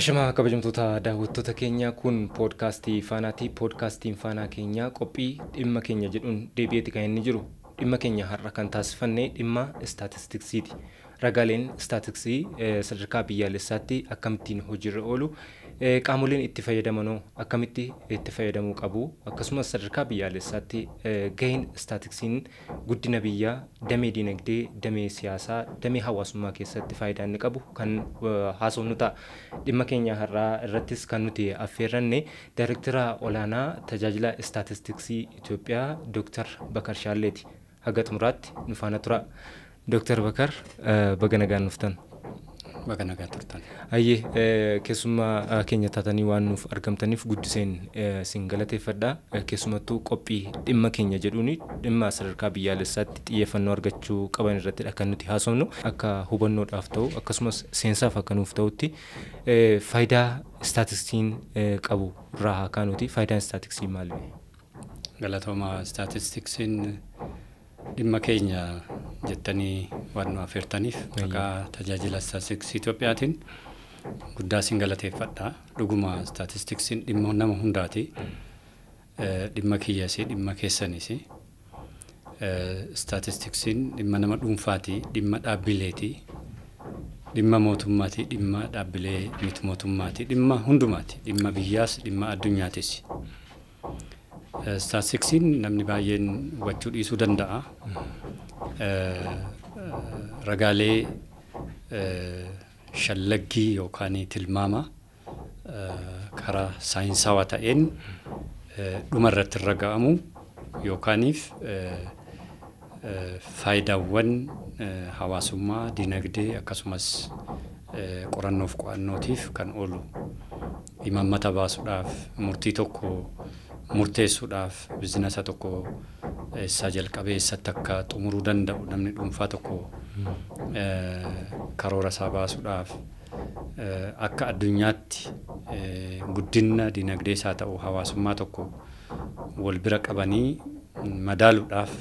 Ashamaa kabajamtoota daawwattoota keenyaa, kun poodkaastii Faanaati. Poodkaastiin Faanaa keenyaa qophii dhimma keenya jedhuun deebi'eeti kan inni jiru. Dhimma keenya har'a kan taasifanne dhimma istaatistiksiiti. Ragaaleen istaatistiksii sadarkaa biyyaalessaatti akkamittiin hojiirra oolu, qaamoleen itti fayyadamanoo akkamitti itti fayyadamuu qabu, akkasumas sadarkaa biyyaalessaatti gaheen istaatistiksiin guddina biyyaa damee dinagdee, damee siyaasaa, damee hawaasummaa keessatti faayidaa inni qabu kan haasofnu ta'a. Dhimma keenya har'aa irrattis kan nuti affeerranne Daayirektara olaanaa tajaajila istaatistiksii Itoophiyaa Dooktar Bakar Shaalleeti. Haga xumuraatti nu faana tura. Dooktar Bakar, baga nagaan dhuftan. Baga nagaa turtan. Hayyee, keessummaa keenya taatanii waan nuuf argamtaniif guddiseen sin galateeffadha. Keessumattuu qophii dhimma keenya jedhuun dhimma sadarkaa biyyaalessaatti xiyyeeffannoo argachuu qaban irrattidha kan nuti haasofnu. Akka hubannoodhaaf ta'u, akkasumas seensaaf akka nuuf ta'utti, faayidaa istaatistiksiin qabu irraa haa kaanuuti. Faayidaan istaatistiksii maali? Galatooma. Istaatistiksiin dhimma keenya jettanii waan nu affeertaniif maqaa tajaajila istaatistiksii Itoophiyaatiin guddaa sin galateeffadha. Dhuguma istaatistiksiin dhimma nama hundaati. Dhimma kiyyas, dhimma keessanis. Istaatistiksiin dhimma nama dhuunfaati, dhimma dhaabbileeti, dhimma mootummaati, dhimma dhaabbilee miti mootummaati, dhimma hundumaati, dhimma biyyaas, dhimma addunyaatis. Istaatistiksiin namni baay'een hubachuu dhiisuu danda'a. Ragaalee shallaggii yookaan tilmaama karaa saayinsawaa ta'een dhuma irratti irra ga'amu yookaaniif faayidaawwan hawaasummaa, dinagdee, akkasumas qorannoof qo'annootiif kan oolu, imaammata baasuudhaaf, murtii tokko murteessuudhaaf, bizinasa tokko eessaa jalqabee eessatti akka xumuruu danda'u namni dhuunfaa tokko karoora isaa baasuudhaaf, akka addunyaatti guddina dinagdee isaa ta'u hawaasummaa tokko wal bira qabanii madaaluudhaaf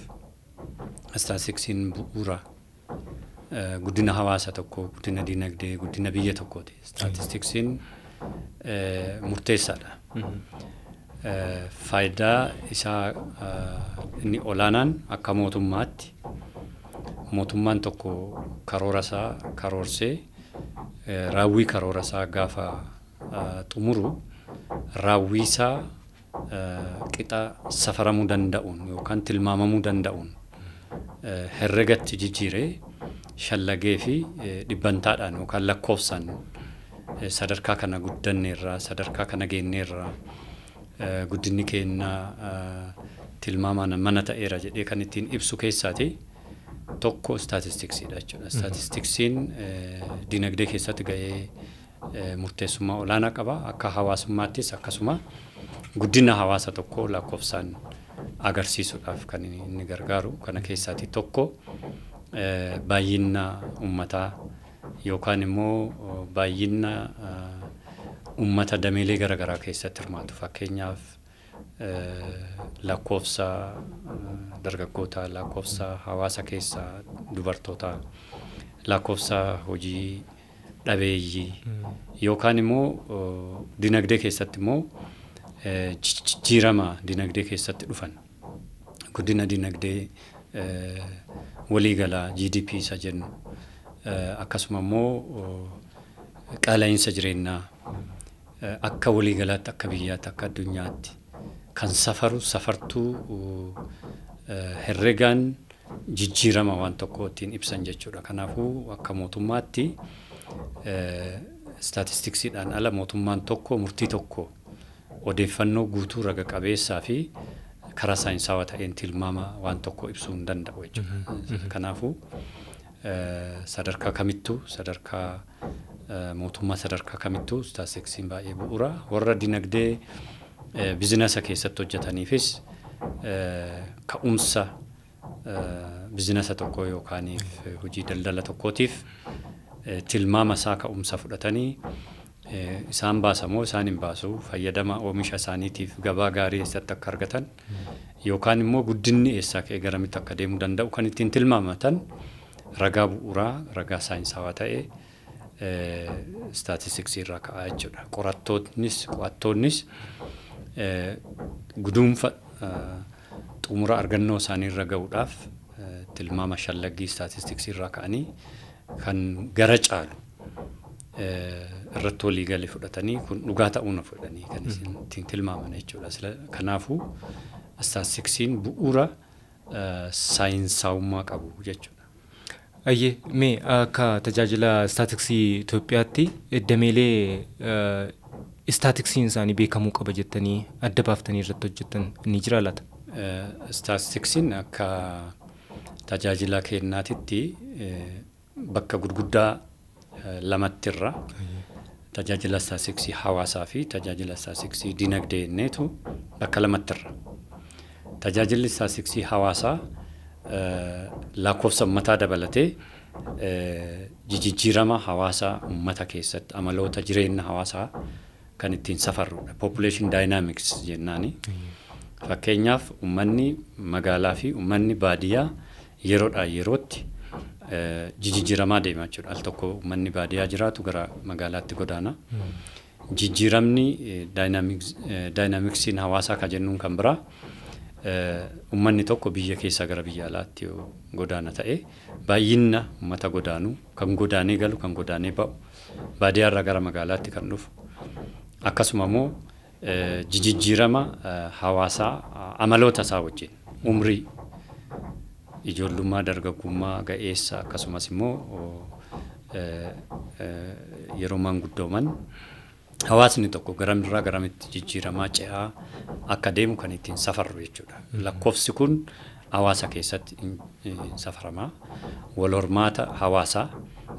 istaatistiksiin bu'uura guddina hawaasa tokko, guddina dinagdee, guddina biyya tokkooti. Istaatistiksiin murteessaadha. Faayidaa isaa inni olaanaan akka mootummaatti mootummaan tokko karoora isaa karoorsee raawwii karoora isaa gaafa xumuru, raawwii isaa qixa safaramuu danda'uun yookaan tilmaamamuu danda'uun herregatti jijjiiree shallagee fi dhibbantaadhaan yookaan lakkoofsaan sadarkaa kana guddanneerraa, sadarkaa kana geenneerraa, guddinni keenya tilmaamaan mana ta'eera jedhee kan ittiin ibsu keessaati tokko istaatistiksiidha jechuudha. Istaatistiksiin dinagdee keessatti ga'ee murteessummaa olaanaa qaba. Akka hawaasummaattis akkasuma guddina hawaasa tokkoo lakkoofsaan agarsiisuudhaaf kan inni gargaaru. Kana keessaati tokko baay'ina uummataa yookaan immoo baay'ina uummata dameelee garaagaraa keessatti hirmaatu. Fakkeenyaaf lakkoofsa dargaggootaa, lakkoofsa hawaasa keessaa dubartootaa, lakkoofsa hojii dhabeeyyii, yookaan immoo dinagdee keessatti immoo jijjiirama dinagdee keessatti dhufan, guddina dinagdee waliigalaa GDP isa jennu, akkasuma immoo qaala'insa jireenyaa akka waliigalaatti, akka biyyaatti, akka addunyaatti kan safaru, safartuu herregaan jijjiirama waan tokko ittiin ibsan jechuudha. Kanaafuu akka mootummaatti istaatistiksiidhaan ala mootummaan tokko murtii tokko odeeffannoo guutuu raga qabeessaa fi karaa saayinsawaa ta'een tilmaama waan tokko ibsuu hin danda'u jechuudha. Kanaafuu sadarkaa kamittuu, sadarkaa mootummaa sadarkaa kamittuu istaatistiksiin baay'ee bu'uura. Warra dinagdee bizinasa keessatti hojjetaniifis ka'umsa bizinasa tokkoo yookaan hojii daldala tokkootiif tilmaama isaa ka'umsa fudhatanii isaan baasamoo isaan hin baasu, fayyadama oomisha isaaniitiif gabaa gaarii eessatti akka argatan yookaan immoo guddinni eessaa ka'ee garamitti akka deemuu danda'u kan ittiin tilmaamatan ragaa bu'uuraa, ragaa saayinsawaa ta'e Istaatistiksii irraa ka'aa jechuudha. Qorattoonnis qo'attoonnis guduunfa xumura argannoo isaanii irra ga'uudhaaf tilmaama shallaggii istaatistiksii irraa ka'anii kan gara caalu irratti walii galee fudhatanii kun dhugaa ta'uu na fudhanii kan ittiin tilmaaman jechuudha. Kanaafuu istaatistiksiin bu'uura saayinsaawummaa qabu jechuudha. Ayyee, mee akka tajaajila istaatiksii Itoophiyaatti dameelee istaatiksiin isaanii beekamuu qaba jettanii adda baaftanii irratti hojjettan ni jira laata? Istaatistiksiin akka tajaajila kennaatitti bakka gurguddaa lamatti irra tajaajila istaatistiksii hawaasaa fi tajaajila istaatistiksii dinagdee jenneetu bakka lamatti irra. Tajaajilli istaatistiksii hawaasaa lakkoofsa uummataa dabalatee jijjiirama hawaasaa uummata keessatti amaloota jireenya hawaasaa kan ittiin safarrudha. Population dynamics jennaani. Fakkeenyaaf uummanni magaalaa fi uummanni baadiyyaa yeroodhaa yerootti jijjiiramaa deema jechuudha. Al tokko uummanni baadiyyaa jiraatu gara magaalaatti godaana. Jijjiiramni daayinaamiksiin hawaasaa kan jennuun kan biraa uummanni tokko biyya keessaa gara biyya alaatti yoo godaana ta'e baay'ina uummata godaanuu kan godaanee galu kan godaanee ba'u baadiyyaarraa gara magaalaatti kan dhufu akkasuma immoo jijjiirama hawaasaa amaloota isaa wajjin umrii ijoollummaa dargaggummaa ga'eessa akkasumas immoo yeroo maanguddooman hawaasni tokko garamirraa garamitti jijjiiramaa ce'aa akka deemu kan ittiin safarru jechuudha. Lakkoofsi kun hawaasa keessatti safarama. Wal hormaata hawaasaa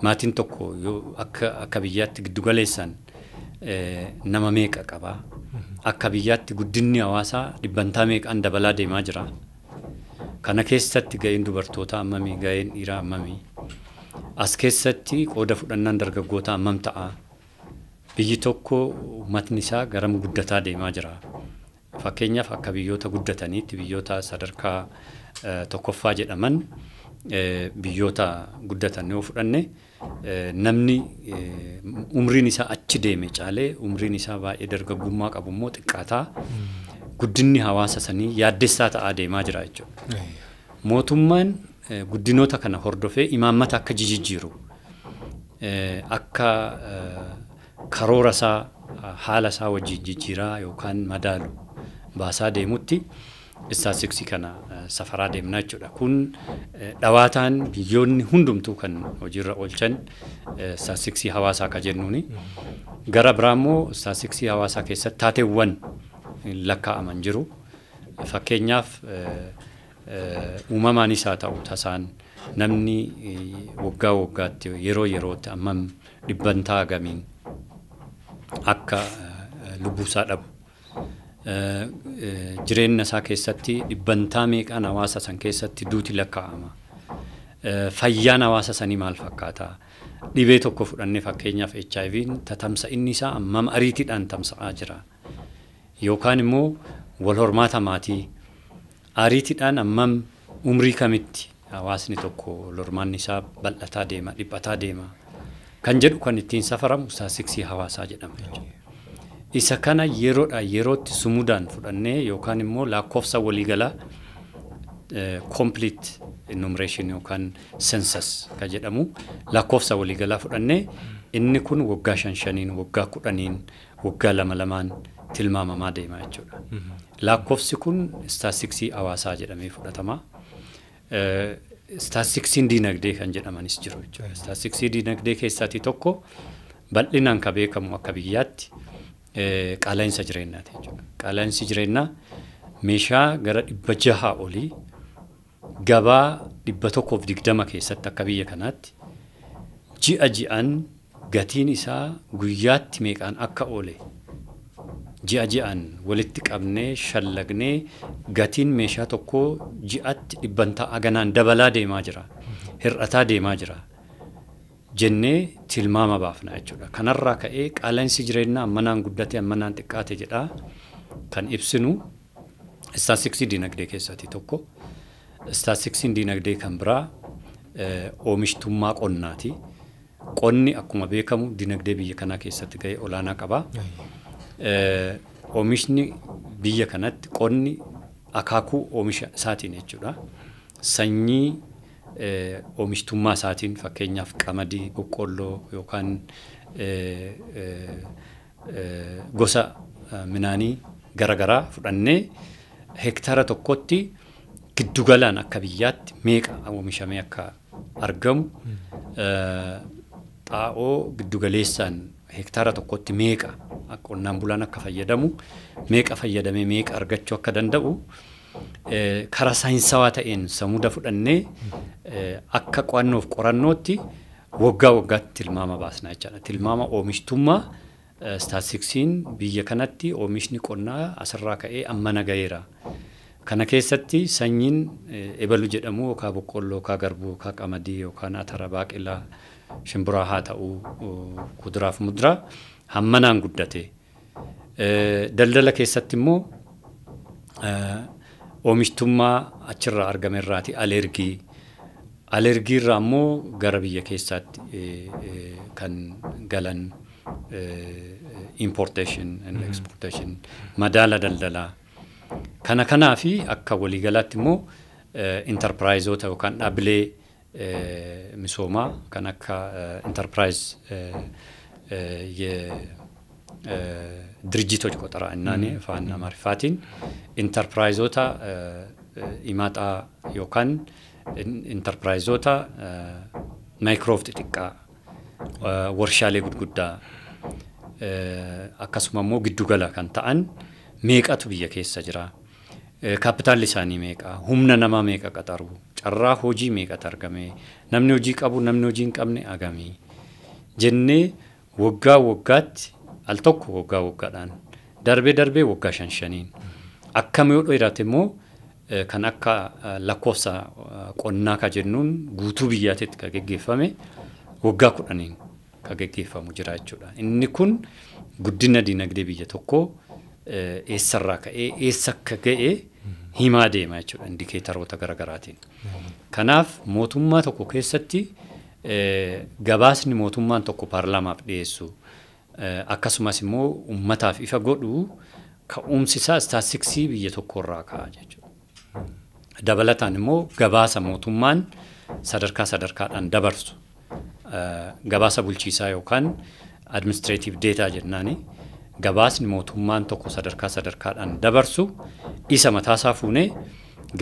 maatiin tokko yoo akka biyyaatti giddugaleessaan nama meeqa qabaa? Akka biyyaatti guddinni hawaasaa dhibbantaa meeqaan dabalaa deemaa jira? Kana keessatti ga'een dubartootaa hammamii? Ga'een dhiiraa hammamii? As keessatti qooda fudhannaan dargaggootaa hammam ta'a? Biyyi tokko uummatni isaa garam guddataa deemaa jira. Fakkeenyaaf akka biyyoota guddataniitti biyyoota sadarkaa tokkoffaa jedhaman biyyoota guddatan yoo fudhanne namni umriin isaa achi deeme caalee umriin isaa baay'ee dargaggummaa qabu immoo xiqqaataa guddinni hawaasa sanii yaaddessaa ta'aa deemaa jira jechuudha. Mootummaan guddinoota kana hordofee imaammata akka jijjiiru akka karoora isaa haala isaa wajjin jijjiiraa yookaan madaalu baasaa deemutti istaatistiksii kana safaraa deemna jechuudha. Kun dhawaataan biyyoonni hundumtuu kan hojiirra oolchan istaatistiksii hawaasaa akka jennuuni. Gara biraa immoo istaatistiksii hawaasaa keessatti taateewwan lakkaa'aman jiru. Fakkeenyaaf uumamaanis haa ta'u tasaan namni waggaa waggaatti yeroo yerootti hammam dhibbantaa hagamiin akka lubbuusaa dhabu. Jireenya isaa keessatti dhibbantaa meeqaan hawaasa san keessatti duuti lakkaa'ama. Fayyaan hawaasa sanii maal fakkaata? Dhibee tokko fudhannee fakkeenyaaf HIV'n tatamsa'inni isaa hammam ariitiidhaan tamsa'aa jira. Yookaan immoo wal hormaata maatii ariitiidhaan hammam umrii kamitti hawaasni tokko wal hormaanni isaa bal'ataa deema, dhiphataa deema. Kan jedhu kan ittiin safaramu istaatistiksii hawaasaa jedhama jechuudha. Isa kana yeroodhaa yerootti sumudaan fudhannee yookaan immoo lakkoofsa waliigalaa complete enumeration yookaan census kan jedhamu lakkoofsa waliigalaa fudhannee inni kun waggaa 5-5, waggaa 10, waggaa 2-2 tilmaamamaa deema jechuudha. Lakkoofsi kun istaatistiksii hawaasaa jedhamee fudhatama. Istaatistiksiin diinagdee kan jedhamanis jiru jechuudha. Istaatistiksii diinagdee keessaatii tokko bal'inaan kan beekamu akka biyyaatti qaala'insa jireenyaati jechuudha. Qaala'insi jireenyaa meeshaa gara 600 olii gabaa 120 keessatti akka biyya kanaatti ji'a ji'aan gatiin isaa guyyaatti meeqaan akka oole ji'a ji'aan walitti qabnee shallagnee gatiin meeshaa tokkoo ji'atti dhibbantaa haganaan dabalaa deemaa jira, hir'ataa deemaa jira jennee tilmaama baafna jechuudha. Kanarraa ka'ee qaala'insi jireenyaa ammanaan guddate ammanaan xiqqaate jedhaa kan ibsinu istaatistiksii diinagdee keessaatii tokko. Istaatistiksiin diinagdee kan biraa oomishtummaa qonnaati. Qonni akkuma beekamu dinagdee biyya kanaa keessatti gahee olaanaa qaba. Oomishni biyya kanatti qonni akaakuu oomisha isaatiin jechuudha. Sanyii oomishtummaa isaatiin fakkeenyaaf qamadii, boqqolloo yookaan gosa midhaanii garaagaraa fudhannee hektaara tokkotti giddugalaan akka biyyaatti meeqa oomishamee akka argamu xaa'oo giddugaleessaan hektaara tokkotti meeqa qonnaan bulaan akka fayyadamu meeqa fayyadamee meeqa argachuu akka danda'u karaa saayinsawaa ta'een samuuda fudhannee akka qo'annoof qorannootti waggaa waggaatti tilmaama baasna jechaadha. Tilmaama oomishtummaa istaatistiksiin biyya kanatti oomishni qonnaa asirraa ka'ee ammana gaheera. Kana keessatti sanyiin ebalu jedhamu yookaan boqqolloo yookaan garbuu yookaan qamadii yookaan atara baaqelaa shimbiraa haa ta'u kuduraaf muduraa hammanaan guddate. Daldala keessatti immoo oomishtummaa achirraa argame irraati alergii. Alergii irraa immoo gara biyya keessaatti kan galan importation and exportation madaala daldalaa. Kana kanaa fi akka waliigalaatti immoo intarpiraayizoota yookaan dhaabbilee misoomaa kan akka intarpiraayiz ድርጅቶች ቆጠራ እናኔ afaan Amaariffaatiin intarpiraayizoota imaaxaa yookaan intarpiraayizoota maayikiroof xixiqqaa warshaalee gurguddaa akkasuma immoo giddugala kan ta'an meeqatu biyya keessa jira? Kaapitaalli isaanii meeqa? Humna namaa meeqa qaxaru? Carraa hojii meeqatu argame? Namni hojii qabu namni hojii hin qabne agamii? Jennee waggaa waggaatti al tokko waggaa waggaadhaan darbee darbee waggaa shan shaniin akkam yoo dheerate immoo kan akka lakkoofsa qonnaa ka jennuun guutuu biyyaatitti ka geggeeffame waggaa 10 ka geggeeffamu jira jechuudha. Inni kun guddina dinagdee biyya tokkoo eessarraa ka'ee eessa akka ga'e himaa deema jechuudha indikeetaroota garaagaraatiin. Kanaaf mootummaa tokko keessatti gabaasni mootummaan tokko paarlaamaaf dhiyeessu akkasumas immoo uummataaf ifa godhu ka'umsi isaa istaatistiksii biyya tokkorraa ka'a jechuudha. Dabalataan immoo gabaasa mootummaan sadarkaa sadarkaadhaan dabarsu gabaasa bulchiisaa yookaan administrative data jennaani gabaasni mootummaan tokko sadarkaa sadarkaadhaan dabarsu isa mataasaa fuunee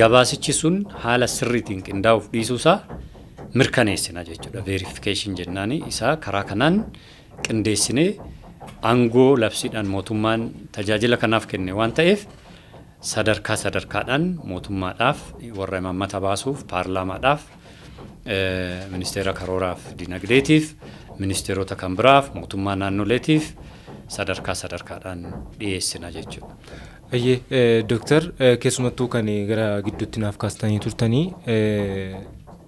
gabaasichi sun haala sirriitiin qindaa'uuf dhiisuusaa mirkaneessina jechuudha. Verification jennaani isaa karaa kanaan qindeessinee aangoo labsiidhaan mootummaan tajaajila kanaaf kenne waan ta'eef sadarkaa sadarkaadhaan mootummaadhaaf warra imaammata baasuuf paarlaamaadhaaf ministeera karooraaf dinagdeetiif ministeerota kan biraaf mootummaa naannoleetiif sadarkaa sadarkaadhaan dhiyeessina jechuudha. Ayyee dooktar keessumattuu kan gara gidduutti naaf kaastanii turtanii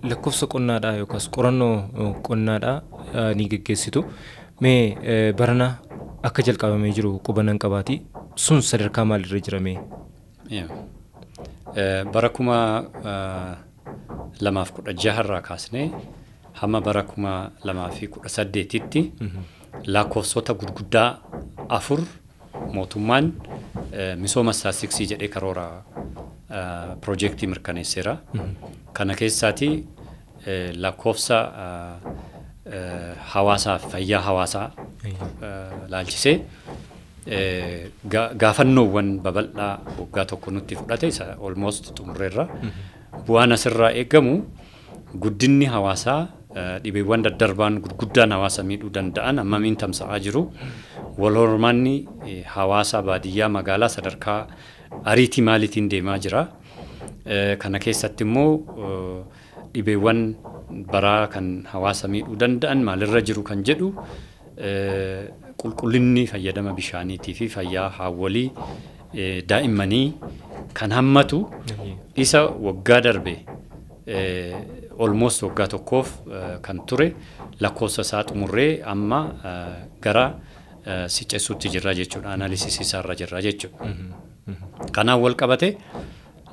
lakkoofsa qonnaadhaa yookaas qorannoo qonnaadhaa ni geggeessitu. Mee barana akka jalqabamee jiru qubannan qabaati sun sadarkaa maalirra jira mee? Bara 2016 irraa kaasnee hamma bara 2018tti lakkoofsota gurguddaa 4 mootummaan misooma istaatistiksii jedhee karoora piroojeektii mirkaneesseera. Kana keessaati lakkoofsa hawaasaaf fayyaa hawaasaa laalchisee gaafannoowwan babal'aa waggaa tokko nutti fudhate isa almost xumurreerra. Bu'aan asirraa eegamu guddinni hawaasaa dhibeewwan daddarbaan gurguddaan hawaasa miidhuu danda'an hammamiin tamsa'aa jiru. Wal hormaanni hawaasa baadiyyaa magaalaa sadarkaa ariitii maaliitiin deemaa jira. Kana keessatti immoo dhibeewwan baraa kan hawaasa miidhuu danda'an maalirra jiru kan jedhu qulqullinni fayyadama bishaaniitii fi fayyaa haawwolii daa'immanii kan hammatu isa waggaa darbe almost waggaa tokkoof kan ture lakkoofsa isaa xumurree amma gara siccessuutti jirra jechuudha. Analysis isaarra jirra jechuudha. Kanaan wal qabate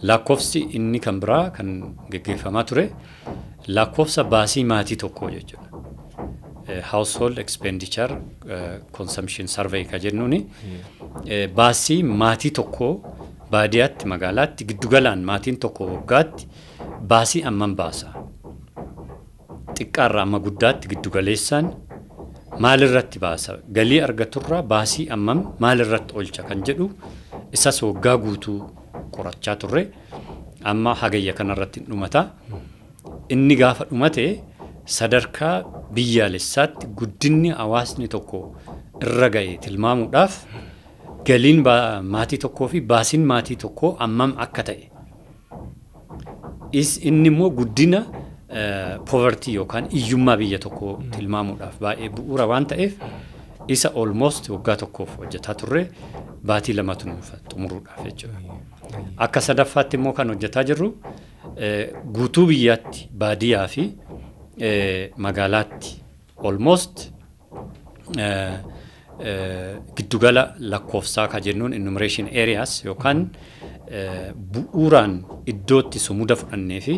lakkoofsi inni kan biraa kan geggeeffamaa ture lakkoofsa baasii maatii tokkoo jechuudha. Household Expenditure Consumption Survey ka jennuuni baasii maatii tokkoo baadiyyaatti magaalaatti giddugalaan maatiin tokko waggaatti baasii ammam baasa? Xiqqaarraa amma guddaatti giddugaleessaan maalirratti baasa? Galii argaturraa baasii ammam maalirratti oolcha kan jedhu isas waggaa guutuu qorachaa turre amma hagayya kanarratti dhumata. Inni gaafa dhumate sadarkaa biyyaalessaatti guddinni hawaasni tokko irra ga'e tilmaamuudhaaf galiin maatii tokkoo fi baasiin maatii tokkoo ammam akka ta'e. Inni immoo guddina poverty yookaan hiyyummaa biyya tokkoo tilmaamuudhaaf baay'ee bu'uura waan ta'eef isa almost waggaa tokkoof hojjetaa turre baatii 2 nuuf xumuruudhaaf jechuudha. Akka sadaffaatti immoo kan hojjetaa jirru guutuu biyyaatti baadiyyaa fi magaalaatti almost giddugala lakkoofsaa ka jennuun enumeration areas yookaan bu'uuraan iddootti sumuda fudhannee fi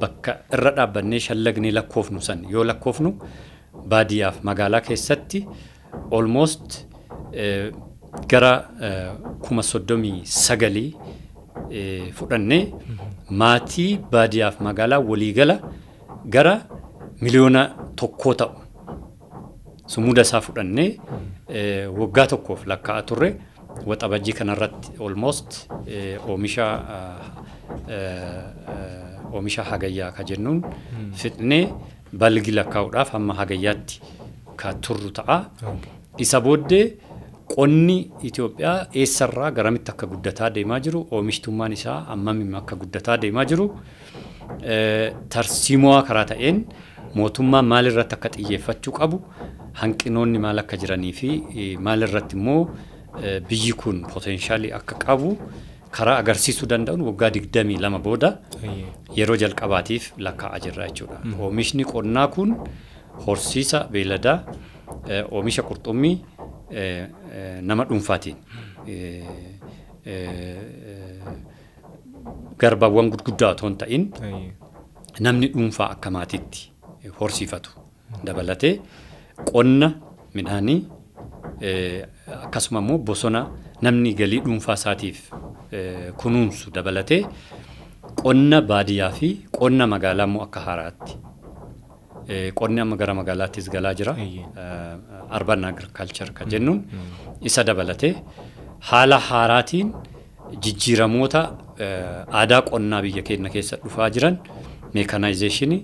bakka irra dhaabbannee shallagnee lakkoofnu san yoo lakkoofnu baadiyyaaf magaalaa keessatti almost gara 39,000 fudhannee maatii baadiyyaaf magaalaa waliigala gara 1 miliyoona ta'u sumuda isaa fudhannee waggaa tokkoof lakkaa'aa turre waxabajjii kanarratti almost oomisha hagayyaa ka jennuun fixnee balgi lakkaa'uudhaaf hamma hagayyaatti ka turru ta'a. Isa booddee qonni Itoophiyaa eessarraa garamitti akka guddataa deemaa jiru oomishtummaan isaa hammam akka guddataa deemaa jiru tarsiimoo karaa ta'een mootummaa maalirratti akka xiyyeeffachuu qabu hanqinoonni maal akka jiranii fi maalirratti immoo biyyi kun poteenshaalii akka qabu karaa agarsiisuu danda'uun waggaa 22 booda yeroo jalqabaatiif lakkaa'aa jirra jechuudha. Oomishni qonnaa kun horsiisa beeyladaa, oomisha qurxummii nama dhuunfaatiin garbaawwan gurguddaa otoo hin ta'in namni dhuunfaa akka maatiitti horsiifatu dabalatee qonna midhaanii akkasuma immoo bosona namni galii dhuunfaa isaatiif kunuunsu dabalatee qonna baadiyyaa fi qonna magaalaa immoo akka haaraatti. Qonni amma gara magaalaattis galaa jira. Urban agriculture kan jennuun isa dabalatee haala haaraatiin jijjiiramoota aadaa qonnaa biyya keenya keessa dhufaa jiran meekanaayizeeshinii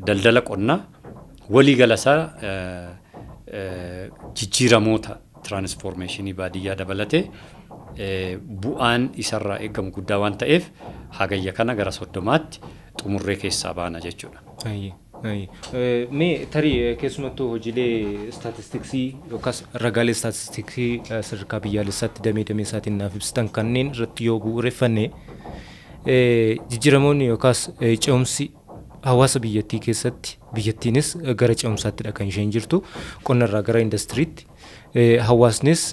daldala qonnaa waliigala isaa jijjiiramoota tiraansfoormeeshinii baadiyyaa dabalatee bu'aan isarraa eegamu guddaa waan ta'eef hagayya kana gara 30tti xumurree keessaa baana jechuudha. Mee tarii keessumattuu hojiilee istaatistiksii yookaas ragaalee istaatistiksii sadarkaa biyyaalessaatti damee damee isaatiin naaf ibsitan kanneen irratti yoo bu'uureffanne jijjiiramoonni yookaas ce'umsi hawaasa biyyattii keessatti biyyattiinis gara ce'umsaattidha kan isheen jirtu qonnarraa gara indastiriitti hawaasnis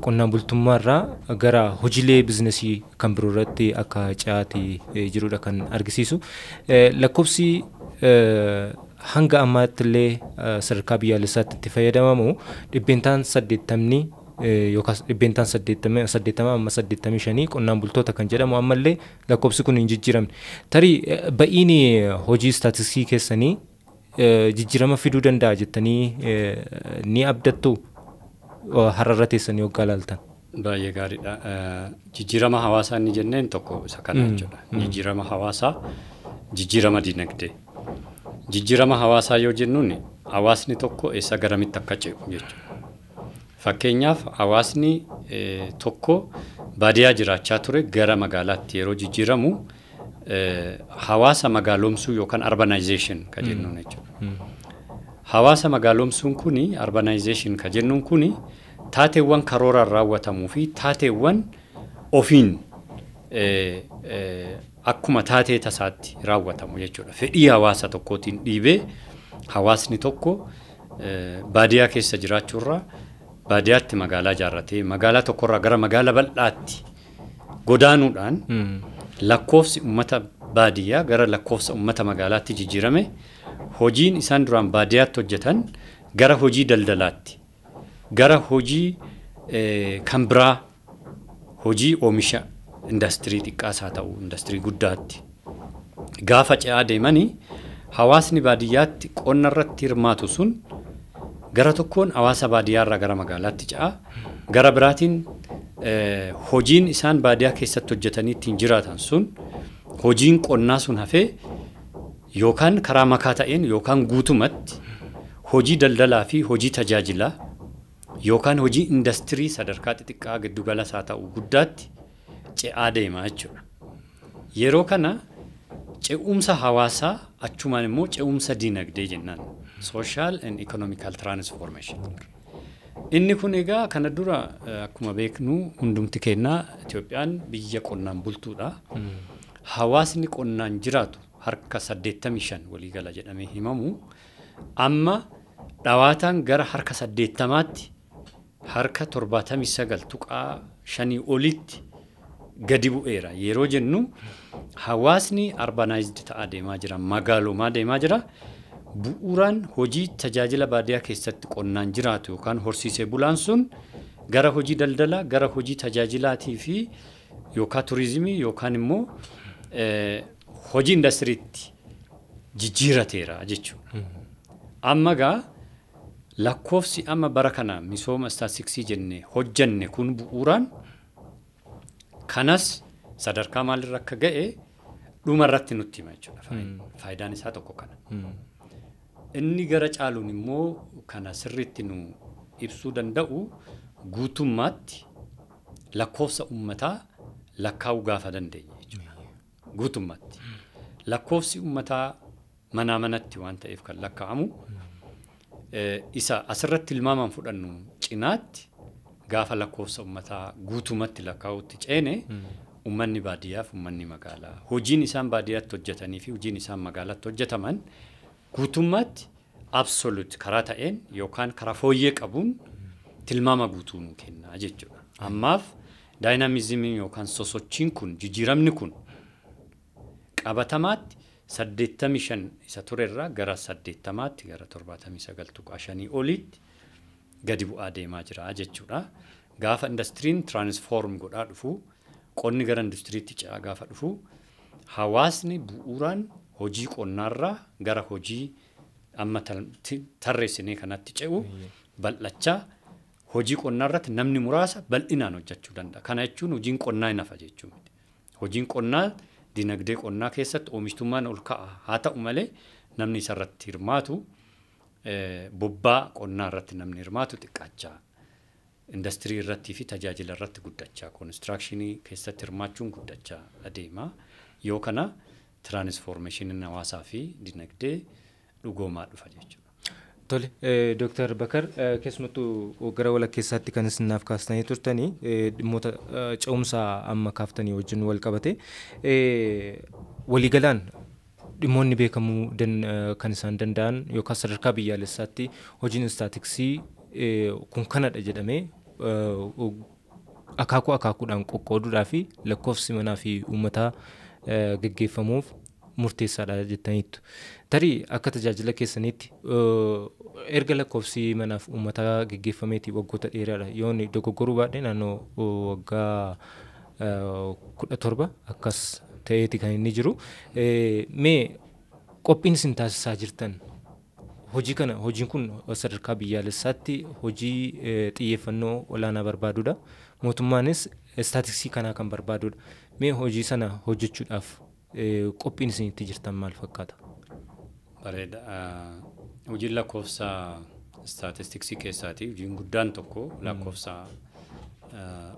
qonnaan bultummaarraa gara hojiilee bizinesii kan biroo irratti akka ce'aati jirudha kan argisiisu. Lakkoofsi hanga ammaatti illee sadarkaa biyyaalessaatti itti fayyadamamu 80% yookaas 80% amma 85% qonnaan bultoota kan jedhamu ammallee lakkoofsi kun hin jijjiiramne. Tarii ba'iin hojii istaatistiksii keessanii jijjiirama fiduu danda'a jettanii ni abdattu har'arra teessanii hoggaa ilaaltan? Baay'ee gaariidha. Jijjiirama hawaasaa inni jenneen tokko isa kana jechuudha. Jijjiirama hawaasaa, jijjiirama dinagdee. Jijjiirama hawaasaa yoo jennuun hawaasni tokko eessa garamitti akka ce'u jechuudha. Fakkeenyaaf hawaasni tokko baadiyyaa jiraachaa ture gara magaalaatti yeroo jijjiiramu hawaasa magaalomsuu yookaan urbanization ka jennuun jechuudha. Hawaasa magaalomsuun kuni urbanization ka jennuun kuni taateewwan karooraan raawwatamuu fi taateewwan ofiin akkuma taatee tasaatti raawwatamu jechuudha. Fedhii hawaasa tokkootiin dhiibee hawaasni tokko baadiyyaa keessa jiraachuurraa baadiyyaatti magaalaa ijaarratee magaalaa tokkorraa gara magaalaa bal'aatti godaanuudhaan lakkoofsi uummata baadiyyaa gara lakkoofsa uummata magaalaatti jijjiirame Hojiin isaan duraan baadiyyaatti hojjetan gara hojii daldalaatti, gara hojii kan biraa, hojii oomisha indastirii xiqqaas haa ta'u indastirii guddaatti gaafa ce'aa deemanii hawaasni baadiyyaatti qonna irratti hirmaatu sun gara tokkoon hawaasa baadiyyaarraa gara magaalaatti ce'a, gara biraatiin hojiin isaan baadiyyaa keessatti hojjetanii ittiin jiraatan sun hojiin qonnaa sun hafee yookaan karaa makaa ta'een yookaan guutumatti hojii daldalaa fi hojii tajaajilaa yookaan hojii indastirii sadarkaa xixiqqaa giddugalaas haa ta'u guddaatti ce'aa deema jechuudha. Yeroo kana ce'umsa hawaasaa achumaan immoo ce'umsa diinagdee jennaan. Social and economical transformation. Inni kun egaa kana dura akkuma beeknu hundumti keenyaa Itoophiyaan biyya qonnaan bultuudha. Hawaasni qonnaan jiraatu harka 85 waliigala jedhamee himamu amma dhawaataan gara harka 80tti harka 79.5 olitti gadi bu'eera. Yeroo jennu hawaasni urbanized ta'aa deemaa jira, magaalomaa deemaa jira. Bu'uuraan hojii tajaajila baadiyyaa keessatti qonnaan jiraatu yookaan horsiisee bulaan sun gara hojii daldalaa, gara hojii tajaajilaatii fi yookaan turizimii yookaan immoo hojii indastiriitti jijjiirateera jechuudha. Amma gaa lakkoofsi amma bara kana misooma istaatistiksii jenne hojjanne kun bu'uuraan kanas sadarkaa maalirra akka ga'e dhuma irratti nutti hima jechuudha. Faayidaan isaa tokko kana. Inni gara caaluun immoo kana sirriitti nu ibsuu danda'u guutummaatti lakkoofsa uummataa lakkaa'uu gaafa dandeenya jechuudha. Guutummaatti. Lakkoofsi uummataa manaa manatti waan ta'eef kan lakkaa'amu isa asirratti tilmaamaan fudhannu cinaatti gaafa lakkoofsa uummataa guutummaatti lakkaa'utti ceene uummanni baadiyyaaf uummanni magaalaa hojiin isaan baadiyyaatti hojjetanii fi hojiin isaan magaalaatti hojjetaman guutummaatti absolute karaa ta'een yookaan karaa fooyyee qabuun tilmaama guutuu nu kenna jechuudha. Ammaaf daayinaamizimiin yookaan sosochiin kun jijjiiramni kun qabatamaatti 85 isa turerraa gara 80tti gara 79.5 olitti gadi bu'aa deemaa jira jechuudha. Gaafa indastiriin tiraansfoorm godhaa dhufu, qonni gara indastiriitti ce'aa gaafa dhufu, hawaasni bu'uuraan hojii qonnaarraa gara hojii amma tarreessinee kanatti ce'u bal'achaa hojii qonnaarratti namni muraasa bal'inaan hojjechuu danda'a. Kana jechuun hojiin qonnaa hin hafa jechuu miti. Hojiin qonnaa dinagdee qonnaa keessatti oomishtummaan ol ka'a haa ta'u malee namni isarratti hirmaatu bobbaa qonnaa irratti namni hirmaatu xiqqaachaa, indastirii irrattii fi tajaajila irratti guddachaa, koonistirakshinii keessatti hirmaachuun guddachaa adeema. Yoo kana tiraansfoormeeshiniin hawaasaa fi dinagdee dhugoomaa dhufa jechuudha. Tole, Dooktar Bakar, keessumattuu gara walakkeessaatti kan isin naaf kaastanii turtanii dhimmoota ce'umsaa amma kaaftanii wajjin wal qabate waliigalaan dhimmoonni beekamuu kan isaan danda'an yookaan sadarkaa biyyaalessaatti hojiin istaatiksii kun kanadha jedhamee akaakuu akaakuudhaan qoqqooduudhaa fi lakkoofsi manaa fi uummataa geggeeffamuuf murteessaadha jettaniittu. Tarii akka tajaajila keessaniitti erga lakkoofsi manaaf uummataa geggeeffameeti waggoota dheeraadha. Yoon dogoggoruu baadhee naannoo waggaa 17 akkas ta'eeti kan inni jiru. Mee qophiin isin taasisaa jirtan hojii kana, hojiin kun sadarkaa biyyaalessaatti hojii xiyyeeffannoo olaanaa barbaadudha. Mootummaanis istaatiksii kanaa kan barbaadudha. Mee hojii sana hojjechuudhaaf qophiin isin itti jirtan maal fakkaata? Bareeda. Hojiin lakkoofsa istaatistiksii keessaati. Hojiin guddaan tokko lakkoofsa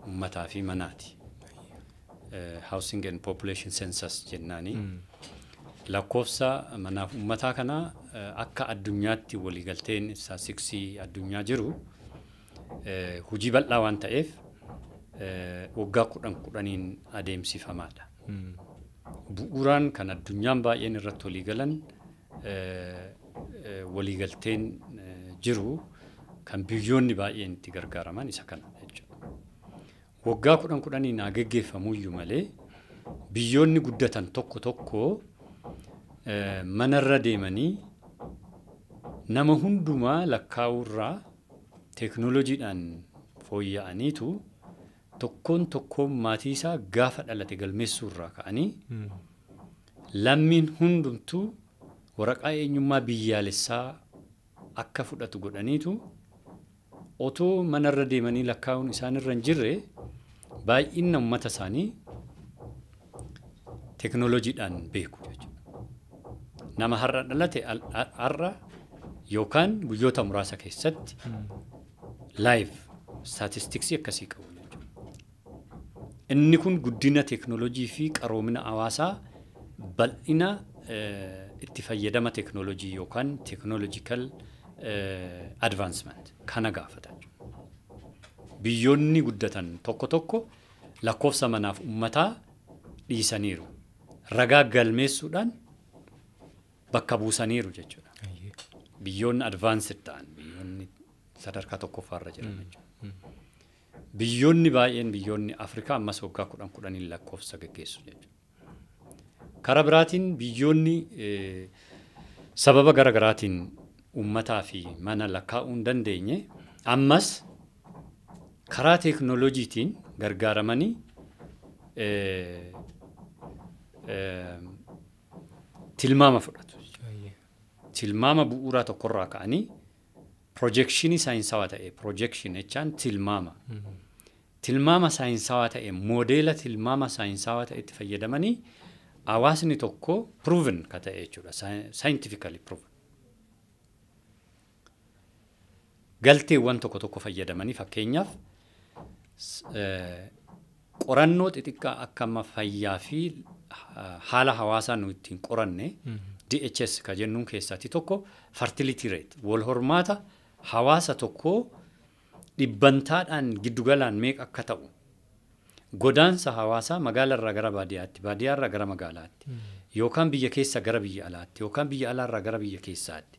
uummataa fi manaati. Housing and Population Census jennaani. Lakkoofsa manaaf uummataa kana akka addunyaatti waliigalteen istaatistiksii addunyaa jiru hojii bal'aa waan ta'eef waggaa 10 10 adeemsifamaadha. Bu'uuraan kan addunyaan baay'een irratti waliigalan waliigalteen jiru kan biyyoonni baay'een itti gargaaraman isa kana jechuudha. Waggaa 10 10 haa geggeeffamuyyuu malee biyyoonni guddatan tokko tokko manarra deemanii Nama hundumaa lakkaa'urraa teeknooloojiidhaan fooyya'aniitu tokkoon tokkoon maatii isaa gaafa dhalate galmeessuurraa ka'anii lammiin hundumtuu waraqaa eenyummaa biyyaalessaa akka fudhatu godhaniitu otoo manarra deemanii lakkaa'uun isaanirra hin jirre baay'ina uummata isaanii teeknooloojiidhaan beeku jechuudha. Nama har'a dhalate har'a yookaan guyyoota muraasa keessatti live staatistiksii akkasii qabu jechuudha. Inni kun guddina teeknooloojii fi qaroomina hawaasaa bal'ina itti fayyadama teeknooloojii yookaan technological advancement kana gaafata jechuudha. Biyyoonni guddatan tokko tokko lakkoofsa manaaf uummataa dhiisaniiru. Ragaa galmeessuudhaan bakka buusaniiru jechuudha. Biyyoonni advanced ta'an biyyoonni sadarkaa tokkoffaarra jiran jechuudha. Biyyoonni baay'een biyyoonni Afrikaa ammas waggaa 10-10 lakkoofsa geggeessu jechuudha. Karaa biraatiin biyyoonni sababa garaagaraatiin uummataa fi mana lakkaa'uu hin dandeenye ammas karaa teeknooloojiitiin gargaaramanii tilmaama fudhatu. Tilmaama bu'uuraa tokkorraa ka'anii piroojekshinii saayinsawaa ta'e, piroojekshin jechaan tilmaama. Tilmaama saayinsawaa ta'e, moodeela tilmaama saayinsawaa ta'etti fayyadamanii hawaasni tokko proven ka ta'e jechuudha. Scientifically proven. Galteewwan tokko tokko fayyadamanii fakkeenyaaf qorannoo xixiqqaa akka amma fayyaa fi haala hawaasaa nu ittiin qoranne DHS ka jennuun keessaati tokko fertility rate wal hormaata hawaasa tokkoo dhibbantaadhaan giddugalaan meeqa akka ta'u godaansa hawaasaa magaalaarraa gara baadiyyaatti, baadiyyaarraa gara magaalaatti, yookaan biyya keessa gara biyya alaatti, yookaan biyya alaarraa gara biyya keessaatti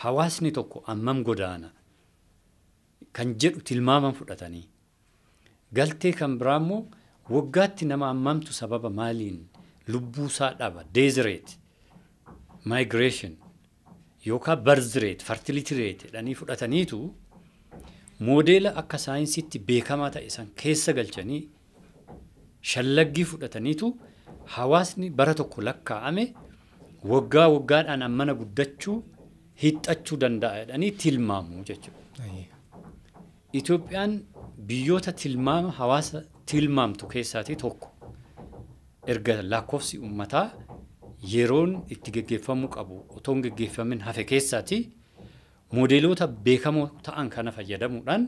hawaasni tokko ammam godaana kan jedhu tilmaaman fudhatanii galtee kan biraa immoo waggaatti nama ammamtu sababa maaliin lubbuusaa dhaba death rate, migration yookaan birth rate, fertility rate jedhanii fudhataniitu moodeela akka saayinsiitti beekamaa ta'e san keessa galchanii shallaggii fudhataniitu hawaasni bara tokko lakkaa'ame waggaa waggaadhaan ammana guddachuu hiixachuu danda'a jedhanii tilmaamu jechuudha. Itoophiyaan biyyoota tilmaama hawaasa tilmaamtu keessaatii tokko. Erga lakkoofsi uummataa yeroon itti geggeeffamuu qabu otoo hin geggeeffamin hafe keessaatii moodeelota beekamoo ta'an kana fayyadamuudhaan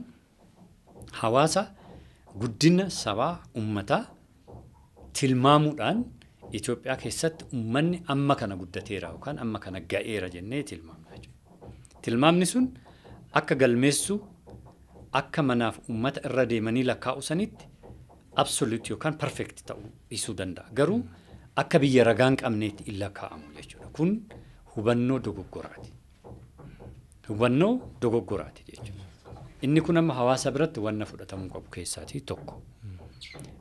hawaasa guddina sabaa uummataa tilmaamuudhaan Itoophiyaa keessatti uummanni amma kana guddateera yookaan amma kana ga'eera jennee tilmaamna jechuudha. Tilmaamni sun akka galmeessu akka manaaf uummata irra deemanii lakkaa'u sanitti absolute yookaan perfect ta'uu dhiisuu danda'a. Garuu akka biyya ragaa hin qabneetti hin lakkaa'amu jechuudha. Kun hubannoo dogoggoraati. Hubannoo dogoggoraati jechuudha. Inni kun amma hawaasa biratti wanna fudhatamuu qabu keessaatii tokko.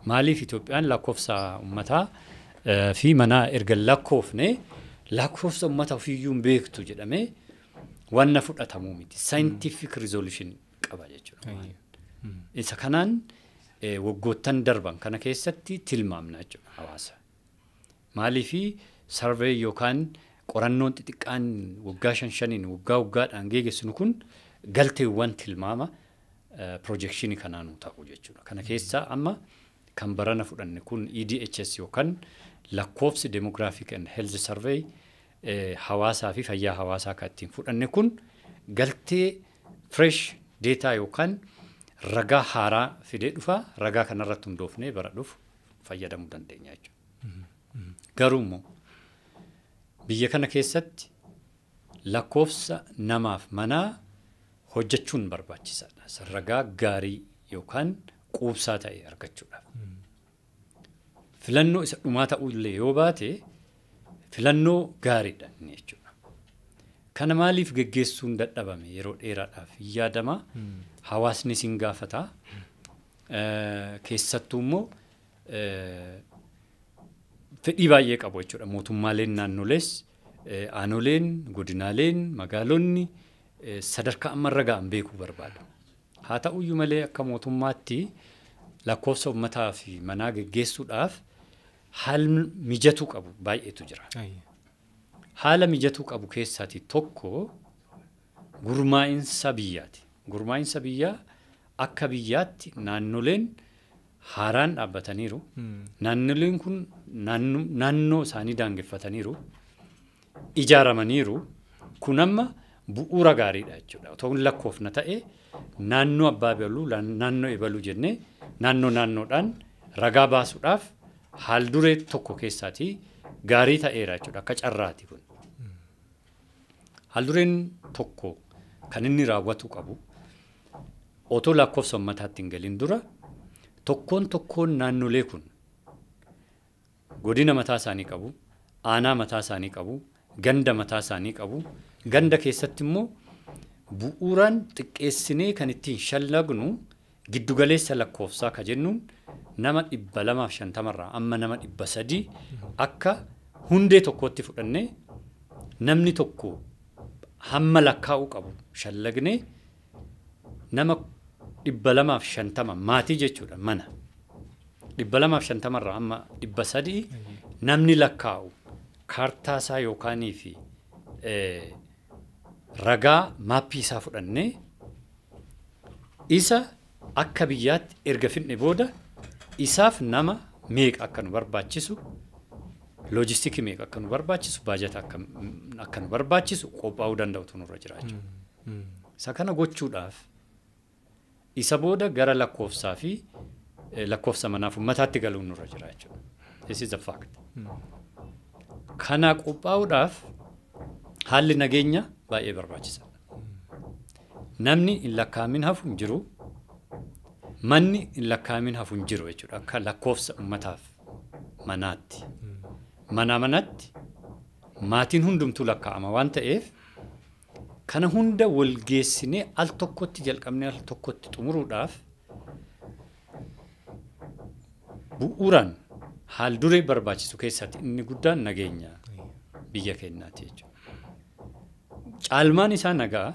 Maaliif Itoophiyaan lakkoofsa uummataa fi manaa erga lakkoofne lakkoofsa uummata ofiiyyuu hin beektu jedhamee wanna fudhatamuu miti. Scientific resolution qaba jechuudha. Isa kanaan waggoottan darban kana keessatti tilmaamna jechuudha hawaasa. Maaliifi sarvee yookaan qorannoon xixiqqaan waggaa 5-5 waggaa waggaadhaan geggeessinu kun galteewwan tilmaama piroojekshinii kanaanuu ta'u jechuudha. Kana keessaa amma kan barana fudhanne kun EDHS yookaan lakkoofsi Demographic and Health Survey hawaasaa fi fayyaa hawaasaa kan ittiin fudhanne kun galtee fresh data yookaan ragaa haaraa fidee dhufa. Ragaa kanarratti hundoofnee bara dhufu fayyadamuu dandeenya jechuudha. Garuu immoo biyya kana keessatti lakkoofsa namaaf manaa hojjechuun barbaachisaadha. Ragaa gaarii yookaan quubsaa ta'e argachuudhaaf. Filannoo isa dhumaa ta'uu illee yoo baate filannoo gaariidha inni jechuudha. Kana maaliif geggeessuun dadhabame yeroo dheeraadhaaf yaadama. Hawaasni sin gaafata. Keessattuu immoo fedhii baay'ee qabu jechuudha. Mootummaaleen naannolees, aanoleen, godinaaleen, magaalonni sadarkaa ammarra ga'an beekuu barbaadu. Haa ta'uyyuu malee akka mootummaatti lakkoofsa uummataa fi manaa geggeessuudhaaf haala mijatuu qabu baay'eetu jira. Haala mijatuu qabu keessaati tokko gurmaa'insa biyyaati. Gurmaa'insa biyyaa akka biyyaatti naannoleen haaraan dhaabbataniiru. Naannoleen kun naannoo isaanii daangeffataniiru. Ijaaramaniiru. Kun amma bu'uura gaariidha jechuudha. Otoo hin lakkoofna ta'e naannoo abbaa ebaluu naannoo ebaluu jennee naannoo naannoodhaan ragaa baasuudhaaf haal duree tokko keessaatii gaarii ta'eera jechuudha. Akka carraati kun. Haal dureen tokko kan inni raawwatu qabu otoo lakkoofsa uummataatti hin galin dura tokkoon tokkoon naannolee kun godina mataa isaanii qabu, aanaa mataa isaanii qabu, ganda mataa isaanii qabu. Ganda keessatti immoo bu'uuraan xiqqeessinee kan ittiin shallagnu giddugaleessa lakkoofsaa ka jennuun nama 250 irraa amma nama 300 akka hundee tokkootti fudhannee namni tokko hamma lakkaa'uu qabu shallagnee nama 250 maatii jechuudha mana 250 irraa amma 300 namni lakkaa'u kaartaa isaa yookaanii fi ragaa maappii isaa fudhannee isa akka biyyaatti erga fidne booda isaaf nama meeqa akka nu barbaachisu, loojistikii meeqa akka nu barbaachisu, baajata akka nu barbaachisu qophaa'uu danda'utu nurra jira jechuudha. Isa kana gochuudhaaf isa booda gara lakkoofsaa fi lakkoofsa manaaf uummataatti galuun nurra jira jechuudha. This is a fact. Kana qophaa'uudhaaf haalli nageenya baay'ee barbaachisaadha. Namni hin lakkaa'amin hafu hin jiru, manni hin lakkaa'amin hafu hin jiru jechuudha. Akka lakkoofsa uummataaf manaatti. Manaa manatti maatiin hundumtuu lakkaa'ama waan ta'eef kana hunda wal geessinee al tokkotti jalqabnee al tokkotti xumuruudhaaf bu'uuraan haal duree barbaachisu keessatti inni guddaan nageenya biyya keenyaati jechuudha. Caalmaan isaa nagaa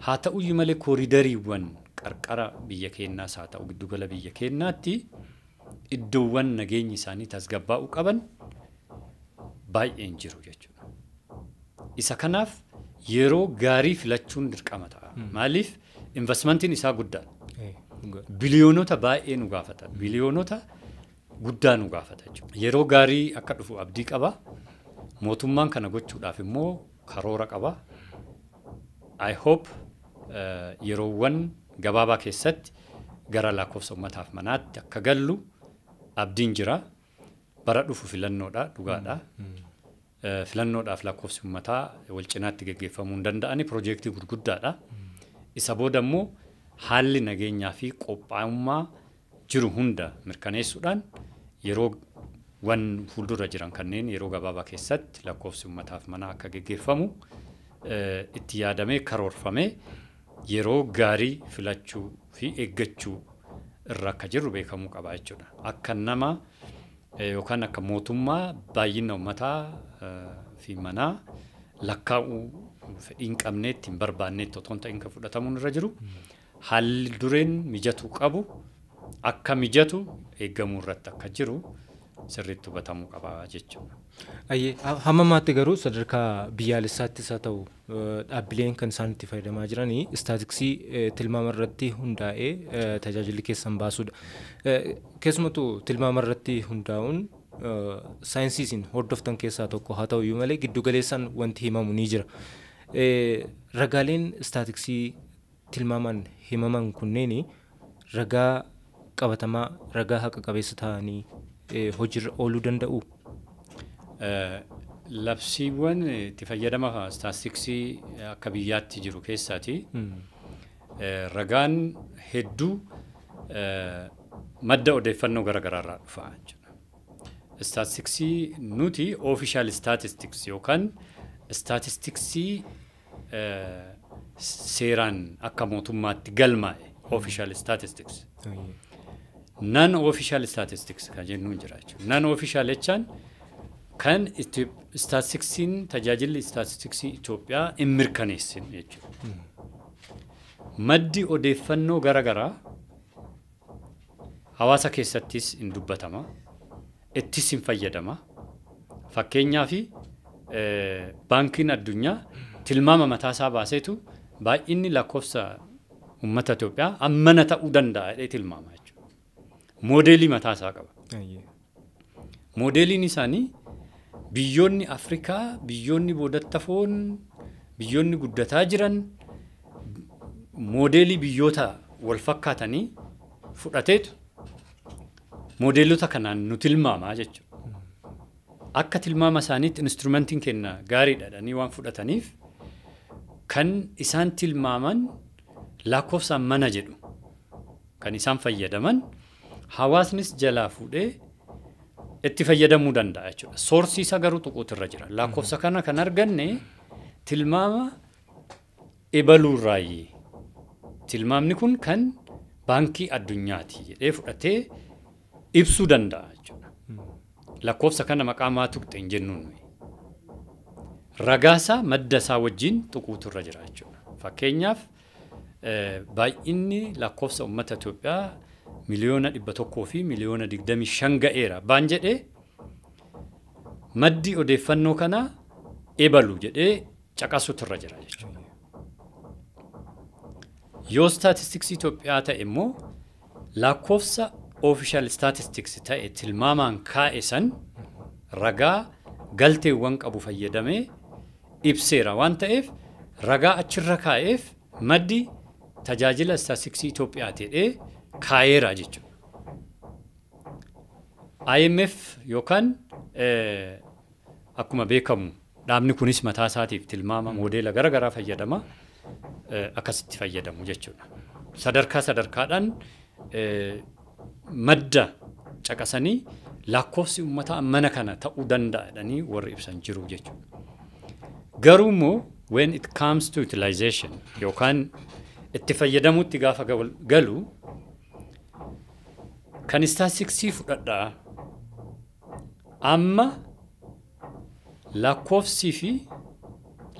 haa ta'uyyuu malee kooriidariiwwan qarqara biyya keenyaas haa ta'u giddugala biyya keenyaatti iddoowwan nageenyi isaanii tasgabbaa'uu qaban baay'een jiru jechuudha. Isa kanaaf yeroo gaarii filachuun dirqama ta'a. Maaliif investmentiin isaa guddaadha. Biliyoonota baay'ee nu gaafata. Biliyoonota guddaa nu gaafata jechuudha. Yeroo gaarii akka dhufu abdii qaba. Mootummaan kana gochuudhaaf immoo karoora qaba. I hope yeroowwan gabaabaa keessatti gara lakkoofsa uummataaf manaatti akka gallu abdiin jira. Bara dhufu filannoodha, dhugaadha. Filannoodhaaf lakkoofsi uummataa wal cinaatti geggeeffamuu hin danda'ani piroojeektii gurguddaadha. Isa booda immoo haalli nageenyaa fi qophaa'ummaa jiru hunda mirkaneessuudhaan yeroo wan fuuldura jiran kanneen yeroo gabaabaa keessatti lakkoofsi uummataaf manaa akka geggeeffamu itti yaadamee karoorfamee yeroo gaarii filachuu fi eeggachuu irra akka jirru beekamuu qaba jechuudha. Akka nama yookaan akka mootummaa baay'ina uummataa fi manaa lakkaa'uu fedhii hin qabneetti hin barbaanneetti otoo hin ta'in kan fudhatamuun irra jiru haalli dureen mijatuu qabu akka mijatu eeggamuu irratti akka jiru sirriitti hubatamuu qaba jechuudha. Hamma ammaatti garuu sadarkaa biyyaalessaattis haa ta'u dhaabbileen kan isaan itti fayyadamaa jiranii istaatiksii tilmaama irratti hundaa'ee tajaajilli keessan baasuudha. Keessumattuu tilmaama irratti hundaa'uun saayinsii isin hordoftan keessaa tokko haa ta'u iyyuu malee giddu galeessaan wanti himamu ni jira. Ragaaleen istaatiksii tilmaamaan himaman kunneen ragaa qabatamaa ragaa haqa qabeessa ta'anii hojiirra ooluu danda'u. Labsiiwwan itti fayyadama istaatistiksii akka biyyaatti jiru keessaati. Ragaan hedduu madda odeeffannoo garaagaraa irraa dhufa jechuudha. Istaatistiksii nuti official statistics yookaan istaatistiksii seeraan akka mootummaatti galmaa'e official statistics. Non official statistics kan jennuun jira jechuudha. Non official jechaan Kan istaatistiksiin tajaajilli istaatistiksii Itoophiyaa hin mirkaneessin jechuudha. Maddi odeeffannoo garaagaraa hawaasa keessattis hin dubbatama, ittis hin fayyadama. Fakkeenyaaf baankiin addunyaa tilmaama mataasaa baaseetu baay'inni lakkoofsa uummata Itoophiyaa hammana ta'uu danda'a jedhee tilmaama jechuudha. Moodeelii mataasaa qaba. Moodeeliin isaanii biyyoonni Afrikaa, biyyoonni boodattafoon, biyyoonni guddataa jiran moodeelii biyyoota wal fakkaatanii fudhateetu moodeelota kanaan nu tilmaamaa jechuudha. Akka tilmaama isaaniitti instrumentiin kenna gaariidha jedhanii waan fudhataniif kan isaan tilmaaman lakkoofsaan mana jedhu kan isaan fayyadaman hawaasnis jalaa fuudhee itti fayyadamuu danda'a jechuudha. Soorsii isaa garuu tuquutu irra jira. Lakkoofsa kana kan arganne tilmaama ebaluurraayi. Tilmaamni kun kan baankii addunyaati jedhee fudhatee ibsuu danda'a jechuudha. Lakkoofsa kana maqaa maa tuqxe hin jennuun nuyi. Ragaasaa madda isaa wajjin tuquutu irra jira jechuudha. Fakkeenyaaf baay'inni lakkoofsa uummata Itoophiyaa 125,000,000 ga'eera. Baan jedhee maddi odeeffannoo kanaa ebalu jedhee caqasutu irra jira jechuudha. Yoo istaatistiksii Itoophiyaa ta'e immoo lakkoofsa official statistics ta'e tilmaamaan kaa'e san ragaa galteewwan qabu fayyadamee ibseera waan ta'eef ragaa achirra kaa'eef maddi tajaajila istaatistiksii Itoophiyaa jedhee kaa'eera jechuudha. IMF yookaan akkuma beekamu dhaabni kunis mataa isaatiif tilmaama moodeela garaagaraa fayyadama akkasitti fayyadamu jechuudha. Sadarkaa sadarkaadhaan madda caqasanii lakkoofsi uummataa mana kana ta'uu danda'a jedhanii warri ibsan jiru jechuudha. Garuu immoo when it comes to utilization yookaan itti fayyadamuutti gaafa galu kan istaatistiksii fudhadhaa amma lakkoofsi fi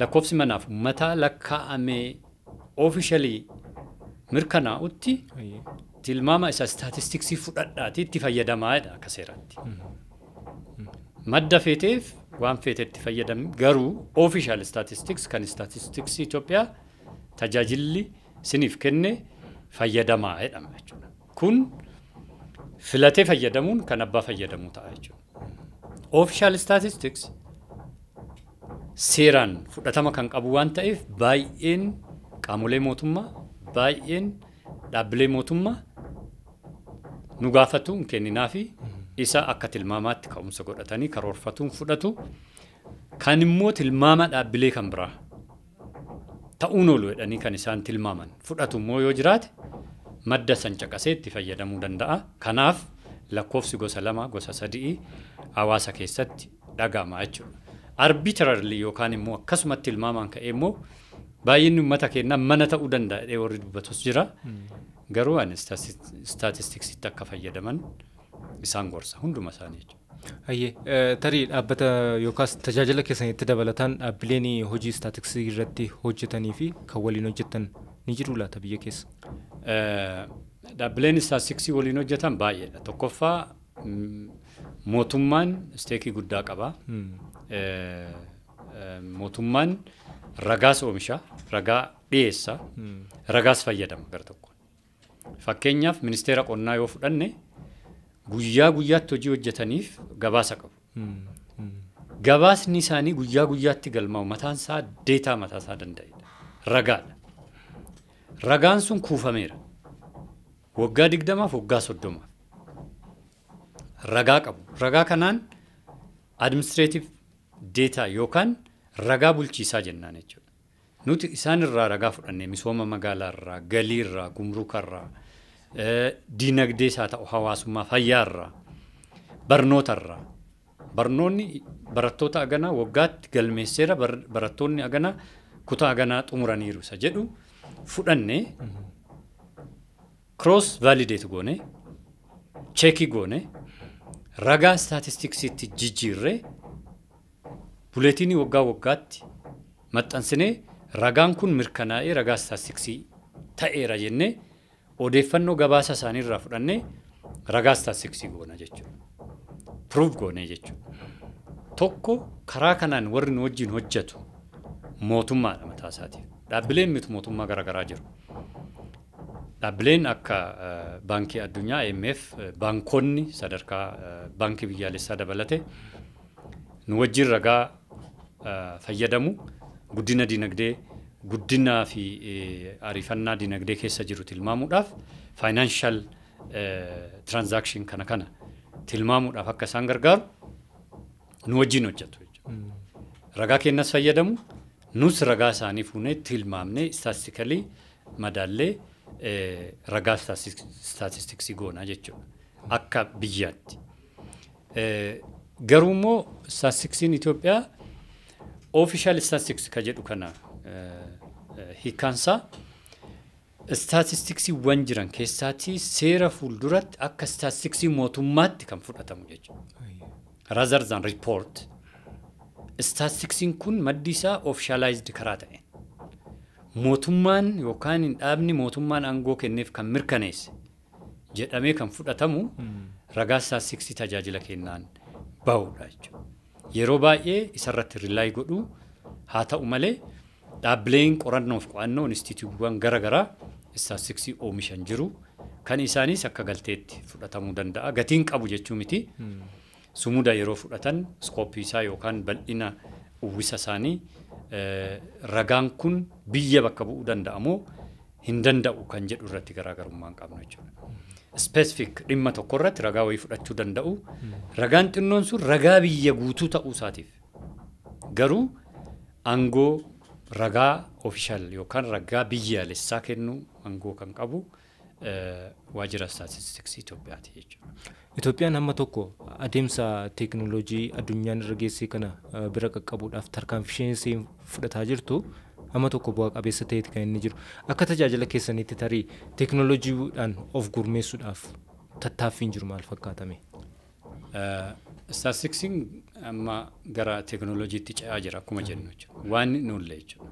lakkoofsi manaaf uummataa lakkaa'amee officially mirkanaa'utti tilmaama isa istaatistiksii fudhadhaati itti fayyadamaadha akka seeraatti. Madda feeteef waan feete itti fayyadami garuu official statistics kan istaatistiksii Itoophiyaa tajaajilli siniif kenne fayyadamaa jedhama jechuudha. Kun filatee fayyadamuun kan abbaa fayyadamuu ta'a jechuudha. Official statistics seeraan fudhatama kan qabu waan ta'eef baay'een qaamolee mootummaa baay'een dhaabbilee mootummaa nu gaafatu hin kenninaafi isa akka tilmaamaatti ka'umsa godhatanii karoorfatuun fudhatu. Kan immoo tilmaama dhaabbilee kan biraa ta'uun oolu jedhanii kan isaan tilmaaman fudhatu immoo yoo jiraate madda san caqasee itti fayyadamuu danda'a. Kanaaf lakkoofsi gosa lama gosa sadii hawaasa keessatti dhaga'ama jechuudha. Arbitrarily yookaan immoo akkasumatti tilmaamaan ka'ee immoo baay'inni uummata keenyaa mana ta'uu danda'a jedhee warri dubbatus jira. Garuu ani istaatistiksitti akka fayyadaman isaan gorsa hunduma isaanii jechuudha. Hayyee tarii dhaabbata yookaas tajaajila keessanitti dabalataan dhaabbileen hojii istaatistiksii irratti hojjetanii fi kan waliin hojjetan ni jiru laata biyya keessa? Dhaabbileen istaatistiksii waliin hojjetan baay'eedha. Tokkoffaa mootummaan isteekii guddaa qaba. Mootummaan ragaas oomisha, ragaa dhiyeessa, ragaas fayyadama gara tokkoon. Fakkeenyaaf ministeera qonnaa yoo fudhanne guyyaa guyyaatti hojii hojjetaniif gabaasa qabu. Gabaasni isaanii guyyaa guyyaatti galmaa'u mataan isaa deetaa mataa isaa danda'edha. Ragaadha. Ragaan sun kuufameera. Waggaa 20 waggaa 30 ragaa qabu. Ragaa kanaan administrative data yookaan ragaa bulchiisaa jennaan jechuudha. Nuti isaan irraa ragaa fudhannee misooma magaalaa irraa, galii irraa, gumruka irraa, diinagdee isaa ta'u hawaasummaa, fayyaa irraa, barnoota irraa. Barnoonni barattoota aganaa waggaatti galmeesseera, barattoonni aganaa kutaa aganaa xumuraniiru isa jedhu fudhannee cross validate goone, cheekii goone, ragaa istaatistiksiitti jijjiirree Buleetinii waggaa waggaatti maxxansinee ragaan kun mirkanaa'ee ragaa istaatistiksii ta'eera jennee odeeffannoo gabaasa isaaniirraa fudhannee ragaa istaatistiksii goona jechuudha. Proof goonee jechuudha. Tokko karaa kanaan warri nu wajjin hojjetu mootummaadha mataa isaatiif. Dhaabbileen miti mootummaa garaagaraa jiru. Dhaabbileen akka Baankii Addunyaa, IMF, baankonni sadarkaa baankii biyyaalessaa dabalate nu wajjin ragaa fayyadamu guddina dinagdee guddinaa fi ariifannaa dinagdee keessa jiru tilmaamuudhaaf financial transaction kana tilmaamuudhaaf akka isaan gargaaru nu wajjin hojjetu jechuudha. Ragaa keenyas fayyadamu, nus ragaa isaanii fuunee tilmaamnee istaatistikalii madaallee ragaa istaatistiksii goonaa jechuudha. Akka biyyaatti. Garuu immoo istaatistiksiin Itoophiyaa official statistics ka jedhu kana hiikkaansaa istaatistiksiiwwan jiran keessaatii seera fuulduratti akka istaatistiksii mootummaatti kan fudhatamu jechuudha. Rather than report, istaatistiksiin kun maddi isaa officialized karaa ta'e. Mootummaan yookaan dhaabni mootummaan aangoo kenneef kan mirkaneesse jedhamee kan fudhatamu ragaa istaatistiksii tajaajila kennaan bahudha jechuudha. Yeroo baay'ee isarratti rely godhu. Haa ta'u malee dhaabbileen qorannoof qo'annoo instituutiiwwan garaagaraa istaatistiksii oomishan jiru. Kan isaanis akka galteetti fudhatamuu danda'a. Gatiin qabu jechuu miti. Sumuda yeroo fudhatan scope isaa yookaan bal'ina uwwisa isaanii ragaan kun biyya bakka bu'uu danda'a moo hin danda'u kan jedhu irratti garaagarummaa hin qabnu jechuudha. Specific dhimma tokko irratti ragaa wayii fudhachuu danda'u. Ragaan xinnoon sun ragaa biyya guutuu ta'uu isaatiif. Garuu aangoo ragaa official yookaan ragaa biyyaalessaa kennuu aangoo kan qabu waajjira istaatistiksii Itoophiyaati jechuudha. Itoophiyaan hamma tokko adeemsa teekinooloojii addunyaan irra geesse kana bira qaqqabuudhaaf tarkaanfii isheen fudhataa jirtu hamma tokko bu'aa qabeessa ta'eeti kan inni jiru. Akka tajaajila keessanitti tarii teekinooloojiidhaan of gurmeessuudhaaf tattaaffiin jiru maal fakkaatame? Istaatistiksiin amma gara teekinooloojiitti ce'aa jira akkuma jennu jechuudha. Waan inni oolle jechuudha.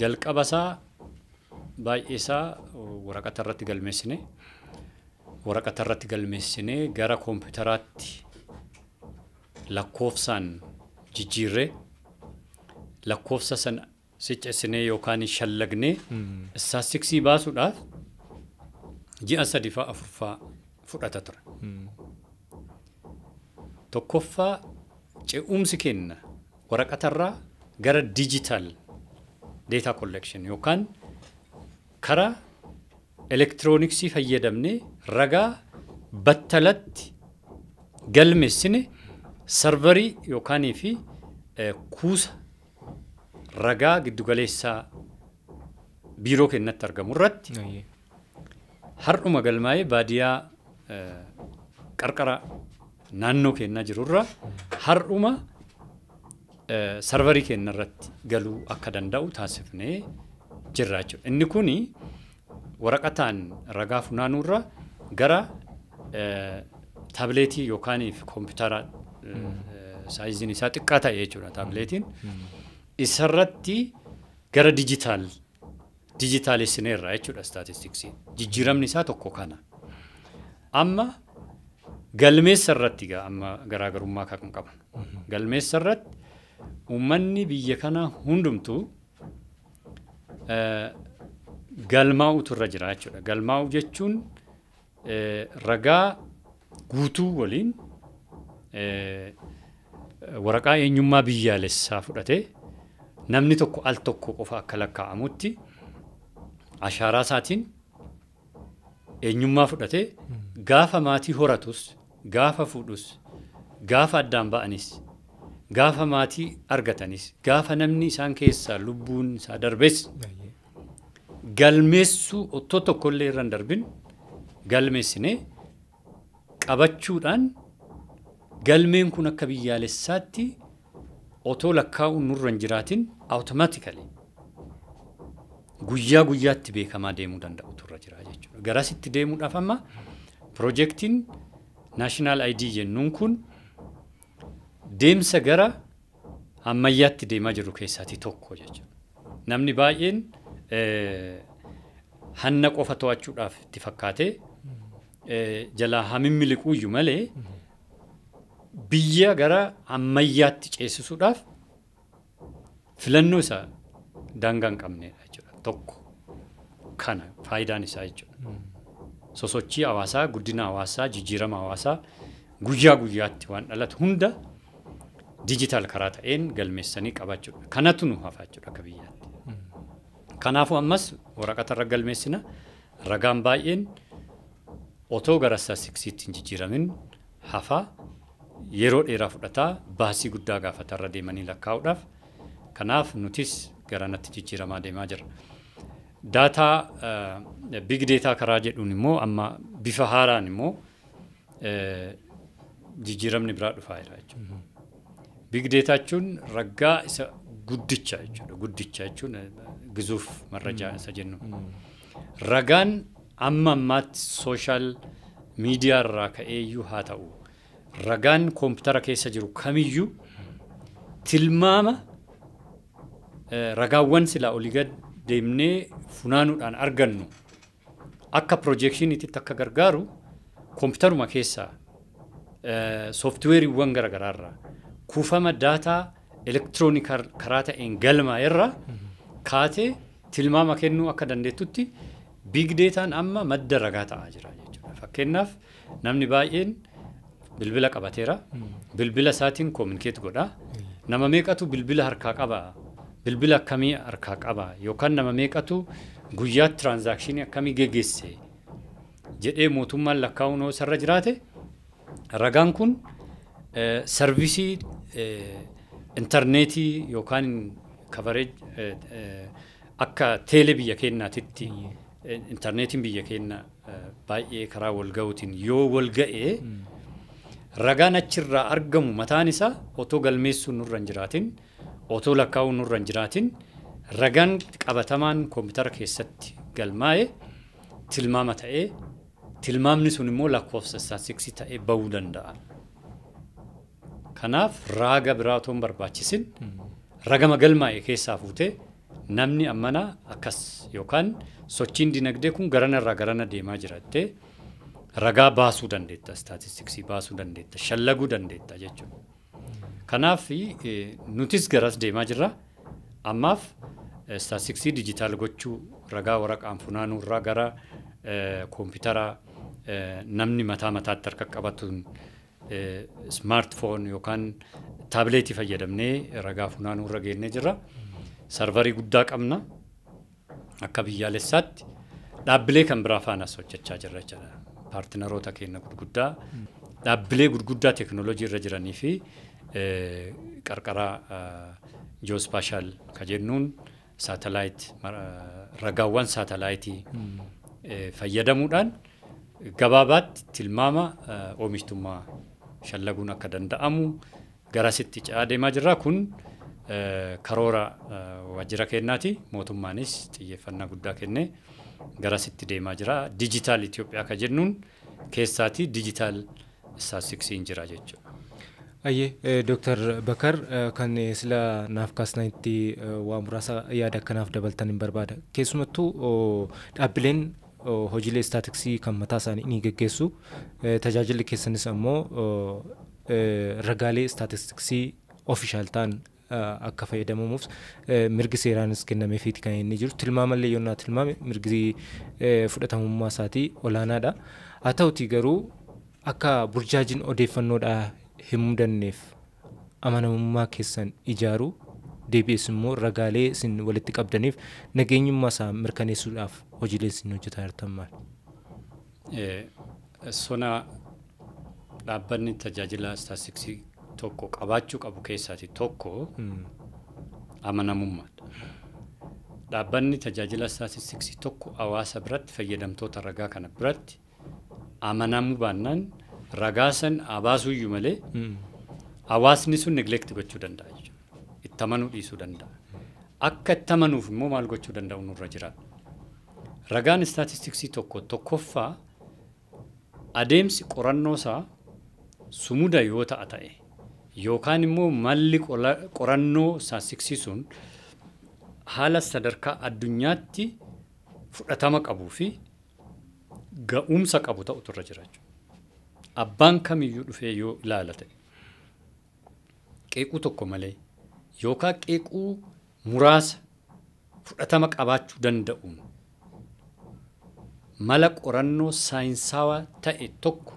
Jalqaba isaa baay'ee isaa waraqata irratti galmeessine waraqata irratti galmeessinee gara koompitaraatti lakkoofsaan jijjiirree lakkoofsa sana siccessinee yookaan shallagnee istaatistiksii baasuudhaaf ji'a 3 faa 4 faa fudhata ture. Tokkoffaa ce'umsi kenna waraqatarraa gara digital data collection yookaan karaa elektirooniksii fayyadamnee ragaa battalatti galmeessine sarvarii yookaanii fi kuusa ragaa giddugaleessaa biiroo keenyatti argamu irratti har'uma galmaa'ee baadiyyaa qarqara naannoo keenyaa jirurra har'uma sarvarii keenya irratti galuu akka danda'u taasifnee jirra jechuudha. Inni kuni waraqataan ragaa funaanuurra gara taabileetii yookaan koompitara saayiziin isaa xiqqaa ta'e jechuudha taabileetiin. Isarratti gara dijitaalessineerra jechuudha istaatistiksii. Jijjiiramni isaa tokko kana. Amma galmeessa irratti amma garaagarummaa kan qaban. Galmeessa irratti uummanni biyya kanaa hundumtuu galmaa'utu irra jira jechuudha. Galmaa'u jechuun ragaa guutuu waliin waraqaa eenyummaa biyyaalessaa fudhatee namni tokko al tokko qofa akka lakkaa'amutti ashaaraa isaatiin eenyummaa fudhatee gaafa maatii horatus, gaafa fuudhus, gaafa addaan ba'anis, gaafa maatii argatanis, gaafa namni isaan keessaa lubbuun isaa darbes galmeessuu otoo tokkollee irra hin darbin galmeessinee qabachuudhaan galmeen kun akka biyyaalessaatti otoo lakkaa'uun nurra hin jiraatin automatically guyyaa guyyaatti beekamaa deemuu danda'utu irra jira jechuudha. Garasitti deemuudhaaf amma piroojeektiin National ID jennuun kun Deemsa gara ammayyaatti deemaa jiru keessaatii tokko jechuudha. Namni baay'een hanna qofa to'achuudhaaf itti fakkaatee jalaa hamimmiliquuyyuu malee biyya gara ammayyaatti ceesisuudhaaf filannoo isaa daangaa hin qabnedha jechuudha. Tokko kana faayidaan isaa jechuudha. Sosochii hawaasaa, guddina hawaasaa, jijjiirama hawaasaa guyyaa guyyaatti waan dhalatu hunda diijitaal karaa ta'een galmeessanii qabaachuudha. Kanatu nu hafa jechuudha akka biyyaatti. Kanaafuu ammas waraqata irra galmeessina. Ragaan baay'een otoo gara istaatistiksiitti hin jijjiiramin hafaa yeroo dheeraa fudhataa baasii guddaa gaafata irra deemanii lakkaa'uudhaaf. Kanaaf nutis garanatti jijjiiramaa deemaa jirra. Daataa big data karaa jedhuun immoo amma bifa haaraan immoo jijjiiramni biraa dhufaa jira jechuudha. Big data jechuun ragaa isa guddicha jechuudha. Guddicha jechuun gizuuf marrajaa isa jennu. Ragaan amma ammaatti sooshaal miidiyaa irraa ka'eeyyuu haa ta'u ragaan koompitara keessa jiru kamiyyuu tilmaama ragaawwan silaa olii gad deemnee funaanuudhaan argannu akka piroojeekshiniitti akka gargaaru koompitaruma keessaa sooftiweeriiwwan garaagaraarraa kuufama daataa elektiroonikii karaa ta'een galmaa irraa kaatee tilmaama kennuu akka dandeettutti big deetaan amma madda ragaa ta'aa jira jechuudha. Fakkeenyaaf namni baay'een bilbila qabateera. Bilbila isaatiin koominikeet godha. Nama meeqatu bilbila harkaa qaba? Bilbila akkamii harkaa qaba? Yookaan nama meeqatu guyyaatti tiraansaakshinii akkamii geggeesse jedhee mootummaan lakkaa'uun yoo isarra jiraate ragaan kun sarvisii intarneetii yookaan kabareej akka teelee biyya keenyaatitti intarneetiin biyya keenya baay'ee karaa wal ga'uutiin yoo wal ga'ee ragaan achirraa argamu mataan isaa otoo galmeessuun nurra hin jiraatin otoo lakkaa'uun nurra hin jiraatin ragaan qabatamaan koompitara keessatti galmaa'e tilmaama ta'ee tilmaamni sun immoo lakkoofsa istaatistiksii ta'ee bahuu danda'a. Kanaaf raaga biraa otoo hin barbaachisin ragama galmaa'e keessaa fuutee namni ammana akkas yookaan sochiin dinagdee kun garana irraa garana deemaa jira jettee ragaa baasuu dandeetta, istaatistiksii baasuu dandeetta, shallaguu dandeetta jechuudha. Kanaaf nutis garas deemaa jirra. Ammaaf istaatistiksii dijitaal gochuu ragaa waraqaan funaanuu irraa gara koompitara namni mataa mataatti harka qabatuun smaartifoon yookaan taabileetii fayyadamnee ragaa funaanuu irra geennee jirra. Sarvarii guddaa qabna. Akka biyyaalessaatti dhaabbilee kan biraa faanas hojjechaa jirra jechuudha. Paartinaroota keenya gurguddaa dhaabbilee gurguddaa teekinooloojii irra jiranii fi qarqara ji'oospaashaal ka jennuun saatalaayit ragaawwan saatalaayitii fayyadamuudhaan gabaabaatti tilmaama oomishtummaa shallaguun akka danda'amu garasitti ce'aa deemaa jirra. Kun karoora waajjira keenyaati. Mootummaanis xiyyeeffannaa guddaa kennee garasitti deemaa jira. Dijitaal Itoophiyaa ka jennuun keessaatii dijitaal istaatistiksiin jira jechuudha. Ayyee Dooktar Bakar kan sila naaf kaasnanitti waa muraasa yaada akkanaaf dabaltan hin barbaada. Keessumattuu dhaabbileen hojiilee istaatistiksii kan mataa isaanii ni geggeessu. Tajaajilli keessanis ammoo ragaalee istaatistiksii ofishaal ta'an akka fayyadamamuuf mirgi seeraanis kennameefiiti kan inni jiru. Tilmaamallee yoonnaa tilmaame mirgi fudhatamummaa isaatii olaanaadha. Haa ta'utii garuu akka burjaajiin odeeffannoodhaa hin mudanneef amanamummaa keessan ijaaruu deebi'es immoo ragaalee isin walitti qabdaniif nageenyummaa isaa mirkaneessuudhaaf hojiilee isin hojjetaa jirtan maali? Sona dhaabbanni tajaajila istaatistiksii tokko qabaachuu qabu keessaati tokko amanamummaadha. Dhaabbanni tajaajila istaatistiksii tokko hawaasa biratti fayyadamtoota ragaa kana biratti amanamuu baannaan ragaa san abaasuyyuu malee hawaasni sun neglect gochuu danda'a jechuudha. Itti amanuu dhiisuu danda'a. Akka itti amanuuf immoo maal gochuu danda'u nurra jira. Ragaan istaatistiksii tokko tokkoffaa adeemsi qorannoo isaa sumuda yoo ta'a ta'e Yookaan immoo malli qorannoo istaatistiksii sun haala sadarkaa addunyaatti fudhatama qabuu fi ga'umsa qabu ta'utu irra jira jechuudha. Abbaan kamiyyuu dhufee yoo ilaala ta'e qeequu tokko malee yookaan qeequu muraasa fudhatama qabaachuu danda'uun mala qorannoo saayinsaawaa ta'e tokko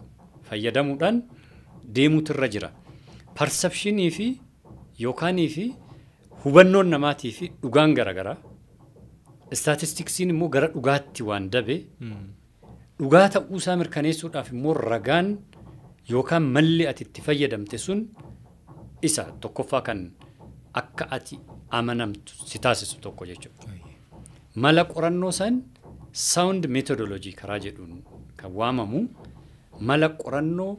fayyadamuudhaan deemuutu irra jira. Perceptionii fi yookaanii fi hubannoon namaatii fi dhugaan garaagaraa. Istaatistiksiin immoo gara dhugaatti waan dabe dhugaa ta'uusaa mirkaneessuudhaaf immoo ragaan yookaan malli ati itti fayyadamte sun isa tokkoffaa kan akka ati amanamtu si taasisu tokko jechuudha. Mala qorannoo san sound methodology karaa jedhuun kan waamamu mala qorannoo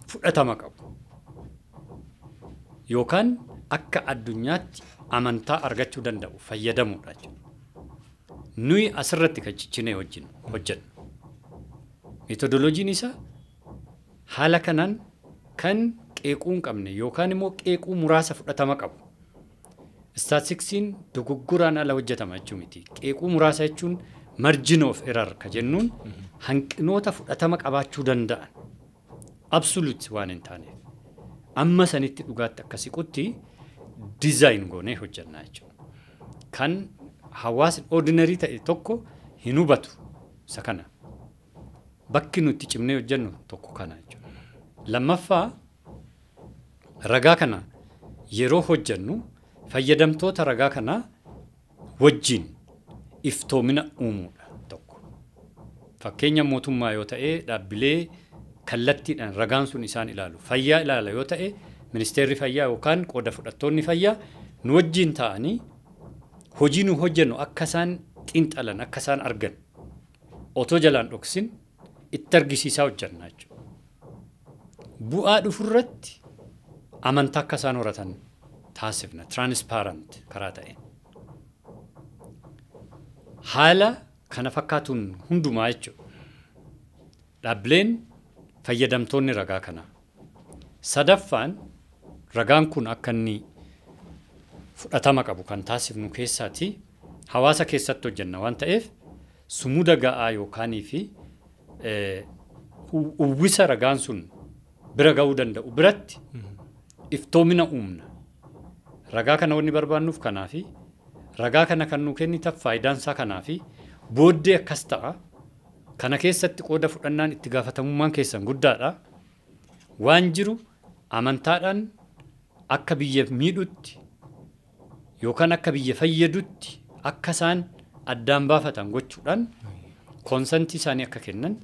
fudhatama qabu yookaan akka addunyaatti amantaa argachuu danda'u fayyadamuudha jechuudha. Nuyi asirratti kan ciccinee hojjennu. Methodologiin isaa haala kanaan kan qeequu hin qabne yookaan immoo qeequu muraasa fudhatama qabu. Istaatistiksiin dogoggoraan ala hojjetama jechuu miti. Qeequu muraasa jechuun margin of error ka jennuun hanqinoota fudhatama qabaachuu danda'an absolute waan hin taaneef amma sanitti dhugaatti akka siqutti design goonee hojjannaa jechuudha. Kan hawaasni ordinary ta'e tokko hin hubatu isa kana. Bakki nuti cimnee hojjennu tokko kana jechuudha. Lammaffaa ragaa kana yeroo hojjennu fayyadamtoota ragaa kanaa wajjin iftoomina uumuudha tokko. Fakkeenya mootummaa yoo ta'e dhaabbilee kallattiidhaan ragaan sun isaan ilaalu. Fayyaa ilaala yoo ta'e ministeerri fayyaa yookaan qooda fudhattoonni fayyaa nu wajjin ta'anii hojii nu hojjennu akka isaan xiinxalan akka isaan argan otoo jalaan dhoksin itti argisiisaa hojjenna jechuudha. Bu'aa dhufurratti amantaa akka isaan horatan taasifna transparent karaa ta'een. Haala kana fakkaatuun hundumaa jechuudha. Dhaabbileen fayyadamtoonni ragaa kanaa. Sadaffaan ragaan kun akka inni fudhatama qabu kan taasifnu keessaati hawaasa keessatti hojjenna waan ta'eef sumuda ga'aa yookaanii fi uwwisa ragaan sun bira ga'uu danda'u biratti iftoomina uumna. Ragaa kana wanni barbaannuuf kanaafi ragaa kana kan nuu kennitan faayidaan isaa kanaafi booddee akkas ta'a. Kana keessatti qooda fudhannaan itti gaafatamummaan keessan guddaadha. Waan jiru amantaadhaan akka biyya miidhutti yookaan akka biyya fayyadutti akka isaan addaan baafatan gochuudhaan konsantii isaanii akka kennan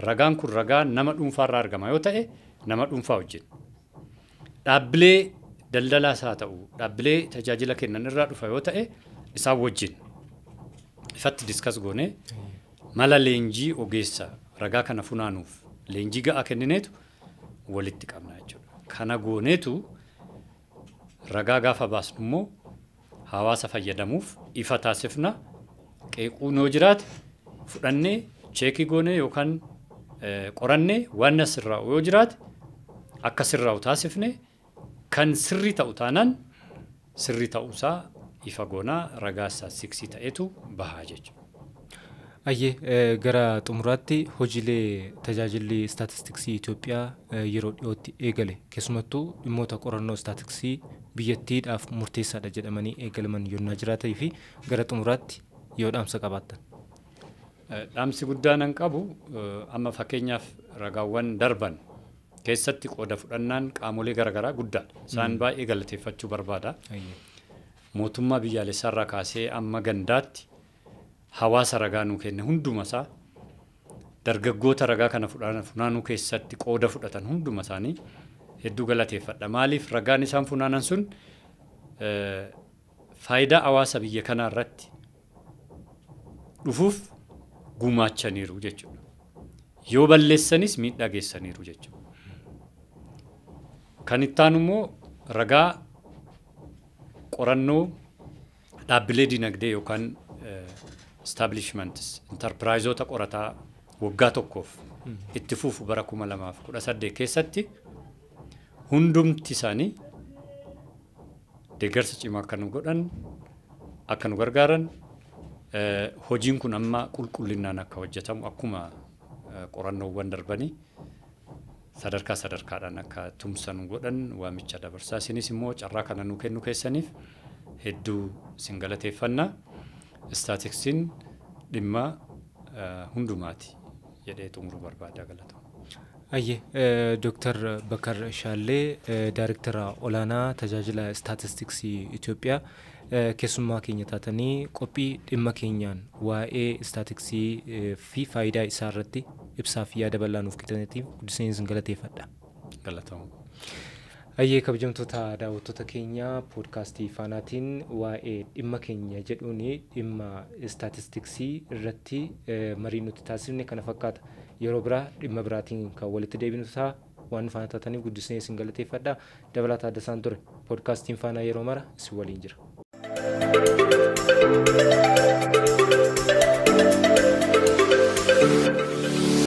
ragaan kun ragaa nama dhuunfaarraa argama yoo ta'e nama dhuunfaa wajjin. Dhaabbilee daldalaas haa ta'u dhaabbilee tajaajila kennan irraa dhufa yoo ta'e isaan wajjin ifatti diskas goonee mala leenjii ogeessa ragaa kana funaanuuf leenjii ga'aa kennineetu walitti qabna jechuudha. Kana gooneetu ragaa gaafa baasnu immoo hawaasa fayyadamuuf ifa taasifna. Qeequun yoo jiraate fudhannee cheekii goonee yookaan qorannee waan sirraa'u yoo jiraate akka sirraa'u taasifne kan sirrii ta'u taanaan sirrii ta'uusaa ifa goonaa ragaa istaatistiksii ta'etu bahaa jechuudha. Ayyee gara xumuraatti hojiilee tajaajilli istaatistiksii Itoophiyaa yeroo dhiyootti eegale keessumattuu dhimmoota qorannoo istaatistiksii biyyattiidhaaf murteessaadha jedhamanii eegalaman yonnaa jiraatanii fi gara xumuraatti yoo dhaamsa qabaattan. Dhaamsi guddaan an qabu amma fakkeenyaaf ragaawwan darban keessatti qooda fudhannaan qaamolee garaagaraa guddaadha. Isaan baay'ee galateeffachuu barbaada. Mootummaa biyyaalessaarraa kaasee amma gandaatti hawaasa ragaa nuu kenne hunduma isaa dargaggoota ragaa kana funaanuu keessatti qooda fudhatan hunduma isaanii hedduu galateeffadha. Maaliif ragaan isaan funaanan sun faayidaa hawaasa biyya kanaa irratti dhufuuf gumaachaniiru jechuudha. Yoo balleessanis miidhaa geessaniiru jechuudha. Kan itti aanu immoo ragaa qorannoo dhaabbilee dinagdee yookaan establishments enterprisoota qorataa waggaa tokkoof itti fufu bara 2018 keessatti Hundumti isaanii deeggarsa cimaa akka nu godhan, akka nu gargaaran, hojiin kun amma qulqullinaan akka hojjetamu, akkuma qorannoowwan darbanii sadarkaa sadarkaadhaan akka tumsa nu godhan waamicha dabarsaa. Isinis immoo carraa kana nu kennu keessaniif hedduu isin galateeffanna. Istaatiksiin dhimma hundumaati jedhee xumuruu barbaada, galatooma. Ayyee, Dooktar Bakar Shaallee, Daayirektara olaanaa tajaajila istaatistiksii Itoophiyaa, keessummaa keenya taatanii qophii dhimma keenyaan waa'ee istaatistiksii fi faayidaa isaa irratti ibsaa fi yaada bal'aa nuuf kennitaniif guddiseen isin galateeffadha. Galatooma. Ayyee, kabajamtoota daawwattoota keenya, poodkaastii Faanaatiin waa'ee dhimma keenya jedhuun dhimma istaatistiksii irratti marii nuti taasifne kana fakkaata. Yeroo biraa dhimma biraatiin kan walitti deebinu ta'a. Waan faana taataniif guddisnee isin galateeffadha. Dabalataa Addasaan ture. Poodkaastiin Faanaa yeroo mara isin waliin jira.